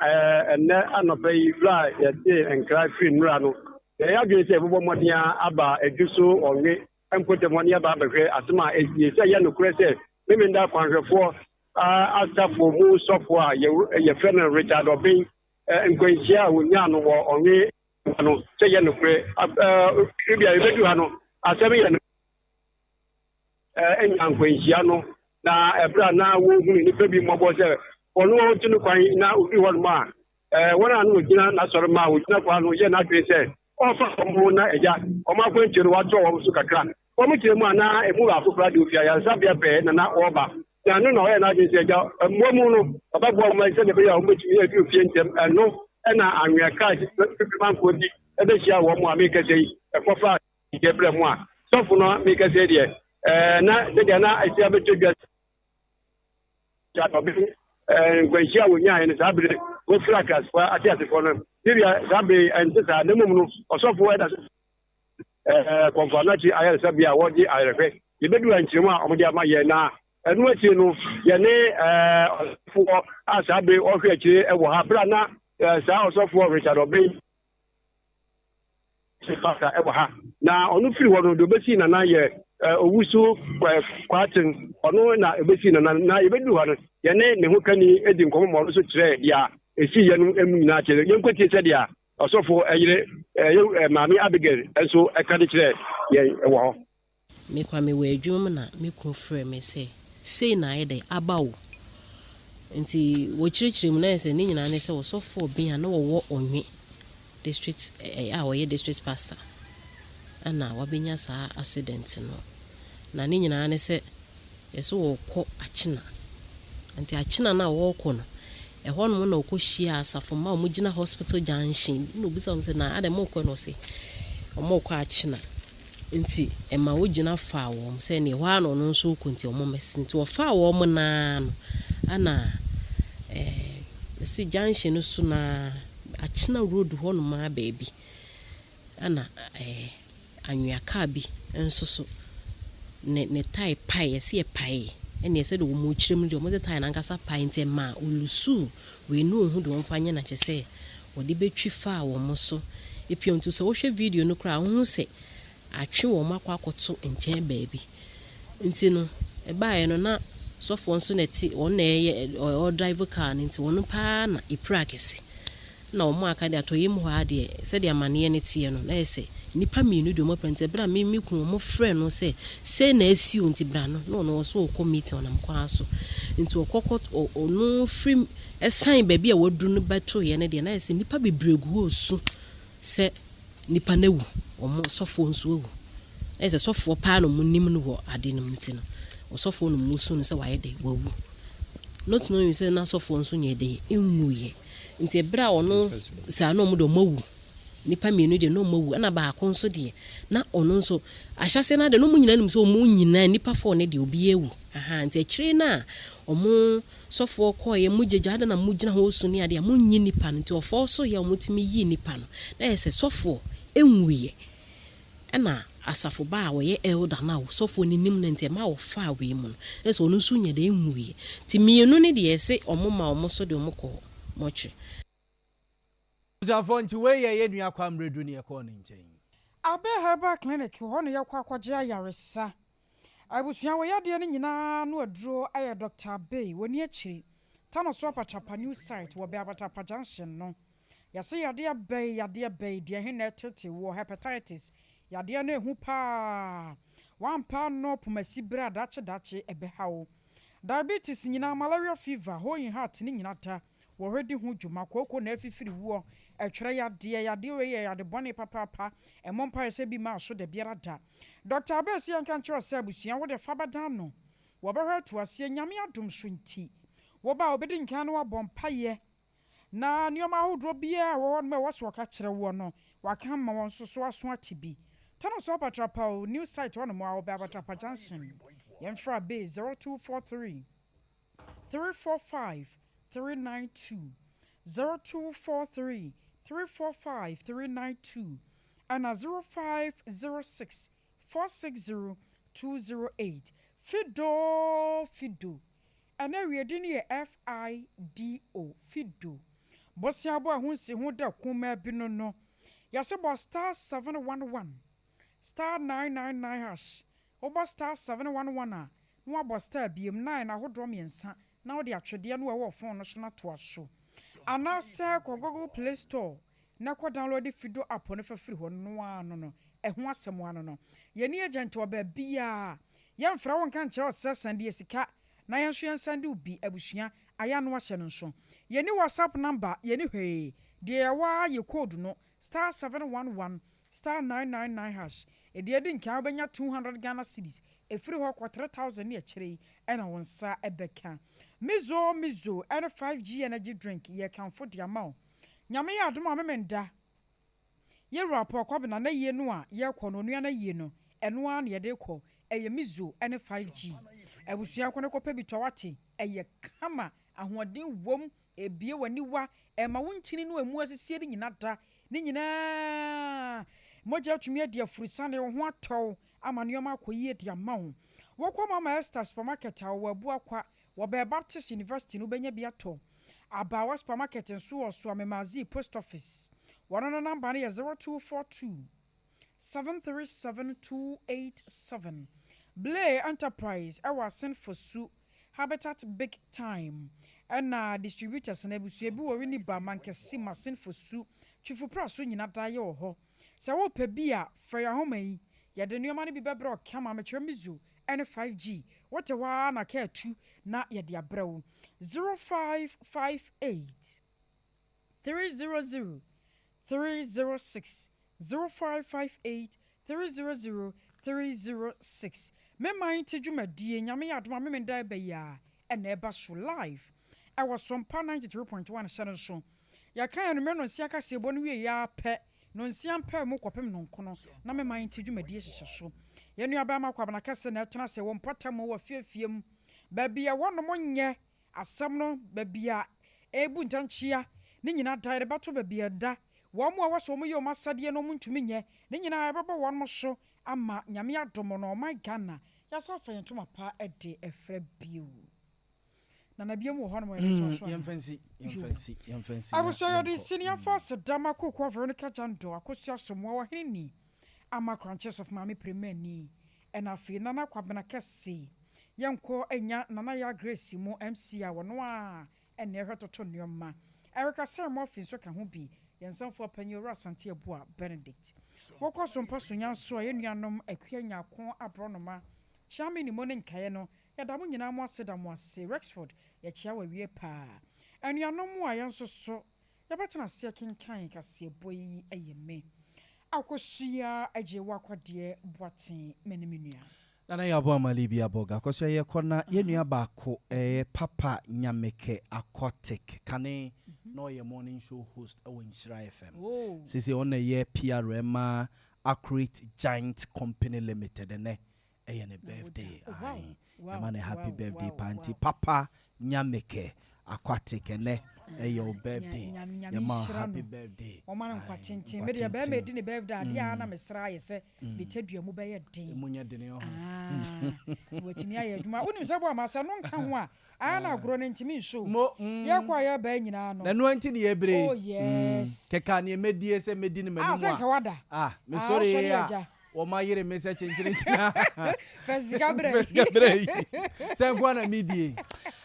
ɛnnɛ anɔpa yi berɛ a yɛtee nkra firi nnora no, yɛyɛ adwene sɛ yɛbɛbɔ mmɔden aba Adwu so Ɔnwe mpɔtam hɔ na yɛaba abɛhwɛ asɛm a ɛsie. Sɛ ɛyɛ nokorɛ sɛ Memenda kwanhwɛfoɔ asafo mu sɔfoɔ a yɛfrɛ no Richard Obeng nkwanhyia a wɔnyaa no wɔ Ɔnwe no, sɛ ɛyɛ nokorɛ. Ebia yɛbɛduru ha no, asɛm yɛ no. anya nkwanhyia no, na ɛberɛ a na wɔhunu nnipa bi mmɔbɔ sɛ wɔne wɔn tu no kwan na ɔduru hɔnom a, wɔn a na wɔgyina n'asɔre ma a wɔgyina kwan no yɛ n'adwene sɛ ɔrefa wɔn na agya wɔn akwantuo no watoa wɔn so kakra. Wɔn kyerɛ mu a na emu baako koraa deɛ ofi ayaresabea pɛɛ na na ɔreba, na ɛno na ɔyɛ n'adwene sɛ agya mmoa mu no ɔbɛboa wɔn sɛdeɛ ɛbɛyɛ a wɔbɛtumi aduru fie ntɛm. Ɛno na anwea kaa fifimanfoɔ bi bɛhyia wɔn a mekasa yi ɛkɔfaa Yɛ berɛ mu a sɔfo no meka sei deɛ, ɛɛ, na sɛdeɛ na asi abɛtɔ dwa sɛ ɔbɛn ɛɛ nkwanhyia a wɔnyaeɛ no saa bere wɔfiri akrasefoɔ ateasefoɔ no ne wia saa bere ɛnte saa, na mmom no ɔsɔfo ɛda so ɛɛ kɔmfo anakye ayaresabea a wɔgye ayarehwɛ. Yɛbɛduru a nkyerɛmu a wɔde ama yɛn na ɛno akyire no yɛne ɛɛ ɔsɔfoɔ a saa bere ɔhwɛ akyire wɔ ha bere a na ɛɛ saa ɔsɔfoɔ Richard Ɔbɛn Pastor wɔ ha. Na ɔno firi hɔ no, deɛ ɔbɛsii nana yɛ Owusu Kwarteng. Ɔno na ɔbɛsii nana. Na yɛbɛduru hɔ no, yɛne ne ho kani di nkɔmmɔ ma ɔno nso kyerɛɛ deɛ ɛsiiɛ no mu nyinaa kyerɛ. Yɛnkɔtie sɛdeɛ ɔsɔfo yere Maame Abigail nso ka de kyerɛɛ yɛn wɔ hɔ. Me koraa mewɔ adwuma mu na me kunu frɛɛ me sɛ sei na ayɛ dɛn aba o. Nti wɔkyerɛkyerɛ mu na ayɛ sɛ ne nyinaa ne sɛ ɔsɔfo ɔben a na ɔwɔ Ɔnwe district a ɔyɛ district pastor ɛna wabɛnya saa accident no. Na ne nyinaa ne sɛ yɛsɛ wɔrekɔ Akyena. Nti Akyena no a wɔrekɔ no Ɛhɔnom na ɔkɔhyiaa asafomma a wɔgyina hospital junction. Ɛna ɔbisaa wɔn sɛ, na adɛn morekɔ? Na ɔse, wɔrekɔ Akyena. Nti ɛma wogyina faa wɔn sɛ ɛneɛ ɛhɔ ara na ɔno nso rekɔ nti wɔmmɛse. Nti wɔfaa wɔn no ara no, ɛna ɛɛ mese junction no so no ara, Akyena road hɔnom ara baabi. Ɛna ɛɛ anwea kaa bi nso so ne ne tae pae, yɛse ɛpaee, ɛneɛ sɛdeɛ wɔn kyerɛ mu no deɛ wɔn se tae no ankasa pae nti ɛmaa ɔlusuu wei no ɔnhu deɛ ɔmfa nyɛ na kyerɛ sɛ wɔde bɛtwi faa wɔn so pio nti sɛ wohwɛ video no koraa a wohu sɛ atwe wɔn akɔ akɔto nkyɛn baabi nti no ɛbaeɛ no na sɔfoɔ nso na ɛte wɔn na ɛyɛ ɔdrive car no nti wɔn paa na ɛpira kɛse na wɔn a aka deɛ atɔeɛ mu hɔ ara deɛ, sɛdeɛ amaneɛ no teɛ no, na ayɛ sɛ nnipa mmienu deɛ wɔapira nti ɛberɛ a me me kunu wɔfrɛɛ no sɛ sei na asi o nti bra no, na ɔno ɔso ɔkɔ meeting ɔnam kwan so nti ɔkɔ kɔ ɔno firi ɛsan baabi a waduru no bɛtoeɛ no deɛ na ayɛ sɛ nnipa bebree gu hɔ resu sɛ nnipa no awu, wɔn sɔfoɔ nso awu. Na ayɛ sɛ sɔfoɔ paa na wɔn nim no wɔ ade no mu nti no, ɔsɔfoɔ no mu su no sɛ wayɛ dɛ wawu. Not knowing sɛ na sɔfoɔ nso nyɛ dɛ nwuiɛ. Nti ɛberɛ a ɔno saa na ɔmo deɛ ɔmo awu nnipa mmienu deɛ na ɔmo awu ɛna baako nso deɛ na ɔno nso ahyɛaseɛ no ara deɛ na ɔmo nyinaa nim sɛ ɔmo nyinaa nnipa fɔɔ no deɛ obiara awu ahaa nti akyire no a ɔmo sɔfoɔ kɔɔeɛ mo gyagya adɛn na mo gyina hɔ resu ne adeɛ a mo nyi nnipa no nti ɔfɔɔ so yɛ ɔmo tumi yii nnipa no na yɛ sɛ sɔfoɔ ɛnwuiɛ ɛna asafo ba a ɔyɛ elder no a sɔfoɔ no nim no nti ɛma ɔfaa wei mu no na sɛ ɔno nso nya deɛ ɛnwuiɛ nti mmienu no deɛ ɛse ɔmo ma ɔmo so deɛ ɔmo kɔ mɔkyere. Abusuafoɔ nti wei yɛ yɛn nua Kwame Bredu ne yɛkɔɔ ne nkyɛn. Abe Herbal Clinic hɔ na yɛkɔ akɔgye ayaresa. Abusua wɔ yadeɛ no nyinaa ano aduro yɛ Doctor Abbey wɔ ni akyiri Tanoso Apatrapa new site wɔ bɛn Apatrapa junction no. Yɛse yadeɛ bɛn yadeɛ bɛn deɛ he na ɛtete woɔ hepatitis yadeɛ no ɛhu paa wampa ano pomasi berɛ a daakye daakye ɛbɛha wo diabetes nyinaa malaria fever hole in heart ne nyina da wɔhwɛ di ho dwuma kooko na afifiri woɔ ɛtwerɛ yadeɛ yadeɛ wei yɛ yade bɔne papaapa ɛmmɔ mpaeɛ sɛ bi maa so dabiara da Doctor Abɛɛsi yɛnka nkyerɛ wo sɛ abusua wode fa bɛdan no wɔbɛhwɛ ato aseɛ Nyame adom so nti woba a wɔbɛdi nkan na wabɔ mpaeɛ Na nneɛma ahodoɔ biara a ɛwɔ hɔ nom a ɛwɔ sɛ wɔka kyerɛ woɔ no, wɔaka ama wɔn nso so aso ate bi. Tano so Apatrapa o, new site hɔ nom a, ɔbɛn Apatrapa junction. Yɛmfrɛ Abe 0243 345 392, 0243 345 392, ɛna 0506 460 208. Fido! Fido! Ɛnnɛ awiei din no yɛ FIDO, Fido. Boseabɔ a ɛho nsiho da kumaa bi no no, yɛse bɔ star 711 star 999 hash. Wobɔ star 711 a, na woabɔ star biom, nine ahodoɔ mmiɛnsa, na wode atwedeɛ no a ɛwɔ phone no so no atoa so. Anaasɛ kɔ Google Play Store na kɔ download Fido app no fa firi hɔ, no ara no no, ɛho asɛm ara no no. Yɛnni agent wɔ baabiara. Yɛmfrɛ wo nka nkyerɛ wo sɛ sɛnde yɛ sika na yɛn nso yɛnsɛnde wo bi, abusua, ayɛ ano ahyɛ no nso. Yɛnni WhatsApp number, yɛnni hwee. Deɛ yɛwɔ ara yɛ code no, star 711 star 999 hash. Deɛ edi nkan wobɛnya 200 Ghana cedis, ɛfiri hɔ kɔ 3000 ne akyire yi na wo nsa bɛka. Mizo Mizo ne 5G energy drink yɛrekamfo de ama wo. Nyame yɛ adom a Memenda Yɛwura Paul Kwabena n'ayie no a yɛrekɔ no, onua n'ayie no, ɛno ara na yɛde rekɔ. Ɛyɛ Mizo ne 5G. Abusua kɔ na kɔpɛ bi tɔ wate. Ɛyɛ kama, ahoɔden wom, ɛbue w'aniwa, ɛma wo nkyini no a ɛmu asisie no nyina da. Ne nyinaa, mogya atumi adi afurusane, wo ho atɔ wo ama nneɛma akɔ yie de ama wo. Wokɔ Mama Esther Supermarket a ɔwɔ Abuakwa Wɔ bɛɛ Baptist University no wobɛnya bi atɔ. Abaawa Supermarket nso wɔ Suame-Mazie Post Office. Wɔn no number no yɛ 0242 737 287. Blay Enterprise wɔ Asen Fosu, Habitat Big Time ɛna distributors no abusua bi wɔ Winneba, Mankessim, Asen Fosu, Twifo Praso nyina daa yɛwɔ hɔ. Sɛ wopɛ bi a, frɛ yɛn ahoma yi. Yɛde nnoɔma no bi bɛbrɛ wo kama, mekyerɛ Mizo ne 5G. Wote hɔ ara na kaa tu na yɛde abrɛ wo. 0558 300 306 0558 300 306 Me man te dwumadie, Nyame yɛ adom a Memenda ɛba yi ara ɛna ɛba so live ɛwɔ Sompa 93.1 hyɛ no nso. Yɛka anwummerɛ nonsia kaseɛbɔ no wieɛ ara pɛ Nonsia mpae mu kɔpem nonkono na me man nti dwumadie hyehyɛ so. Yɛn nuabarima Kwabena Kɛse na ɛtena ase wɔ mpɔtam wɔ afiefie mu baabi a wɔnom nyɛ asɛm no baabi a ɛrebu ntɛnkyea ne nyinaa da yɛde bɛto baabi a ɛda wɔn a ɛwɔ sɛ wɔn yɛ wɔn asɛdeɛ na wɔn ntumi nyɛ ne nyinaa yɛbɛbɔ wɔnom so ama Nyame adom no ɔman Ghana yɛasan afa yɛn ntoma pa de afira bio. Nana biom wɔ hɔnom a yɛbɛtoa so anaa? Yɛmfa nsi, yɛmfa nsi, yɛmfa nsi na Abusua yɛde yɛnkɔ. nsi ne yɛmfa aseda ma Kokoa Veronica Jandor, Akosua Asomoa, Ɔhene Ni, Ama Korankye Sɔfo Maame Premani, ɛna afei Nana Kwabena Kɛse. Yɛnkɔ nya Nana Yaa Grace mu MC a ɔno ara na ɛhwɛ toto nnoɔma. Erica Sermorphy nso ka ho bi. Yɛn nsɛmfoɔ panyin Owura Asante Abuah Benedict. Wokɔ so mpa so nya nso a yɛn nuanom Akua Nyarko Aborɔnoma, Kyeame Nimo ne nkaeɛ no Yɛda mo nyinaa mo ase da mo ase. Rexford, yɛkyea wo awie paa. Anuanom a yɛn nso so yɛbɛtena ase akenkan kaseɛbɔ yi yɛ me, Akosua Agyei-Wakwadeɛ Boateng, me ne me nua. Nana Yaw Boamah Libya Boga Akosua yɛkɔ na yɛn nua baako ɛyɛ Papa Nyameke Aquatic kane na ɔyɛ morning show host ɛwɔ Nhyira FM seesei ɔno na ɛyɛ PR ma Accurate Giant Company Limited ɛnɛ ɛyɛ ne birthday ae yɛma no happy birthday paa nti papa nyamekɛ aquatic ɛnɛ ɛyɛ wo birthday yɛma wo happy birthday wɔma no nkwa tenten me deɛ bɛrima ɛdi ne birthday adeɛ a na mesra ayɛ sɛ ne tadua mu bɛyɛ den emu nyɛ den ɔho ah, watumi ayɛ adwuma wonim sɛ boa ma sɛ no nka ho a Aa na agorɔ no ntumi nso o. Mo mm. Yɛkɔ a yɛba nyinaa no. Na ɛno nti ne yɛbrɛ yi. Oh yes. Mm. Kɛkɛ a neɛ mɛdie sɛ mɛdi no m'anim a. Ah sɛ nka wada. Ah mesɔre yi a wɔn ayere me sɛ kyenkyere nkyina. Fɛ sika brɛ yi. Fɛ sika brɛ yi. Sɛ nko na medie.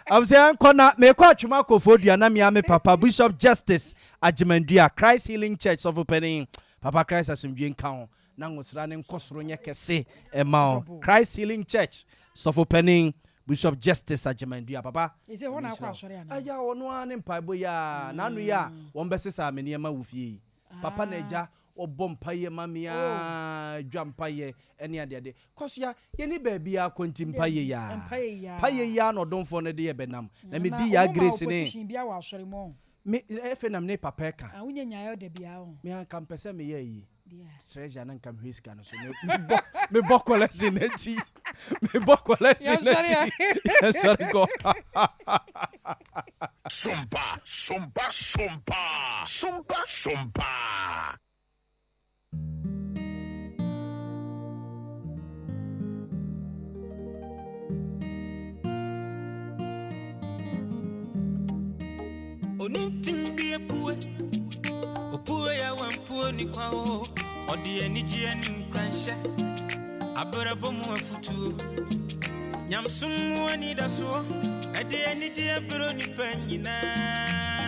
Abusua nkɔ na mekɔ atwema akɔfoɔ dua na mea me papa Bishop Justice Agyemandua Christ Healing Church sɔfo panin Papa Christ asomdwie nka ho na ngosra ne nkɔsoro nyɛ kɛse ɛma wo Christ Healing Church sɔfo panin Bishop Justice Agyemandua papa Ese hɔ na akɔ asɔre anaa? Agya ɔno ara ne mpaebɔ yi a n'ano yi a wɔn bɛsesa me nneɛma wɔ fie yi papa na agya wɔbɔ mpaeɛ ma me aa dwa mpaeɛ ɛne adeade kɔ so ya yɛni baabi a kɔ nti mpaeɛ yi a mpaeɛ yi a na ɔdomfoɔ no de yɛ bɛnam na medi ya grace ne me efe na me ne papa ɛka me anka mpɛ sɛ meyɛ yi treasure na nka mehwɛ sika no so mebɔ mebɔ collection n'akyi mebɔ collection n'akyi yɛsɔre kɔ. Sompa sompa sompa sompa sompa. Onintin bi apue. Opue ya wampuo ni kwa o. Ɔde anigyeɛ ne nkuranhyɛ. Abrabɔ mu afutuo. Nyamsom mu anidasoɔ. Ɛde anigyeɛ brɛ nipa nyinaa.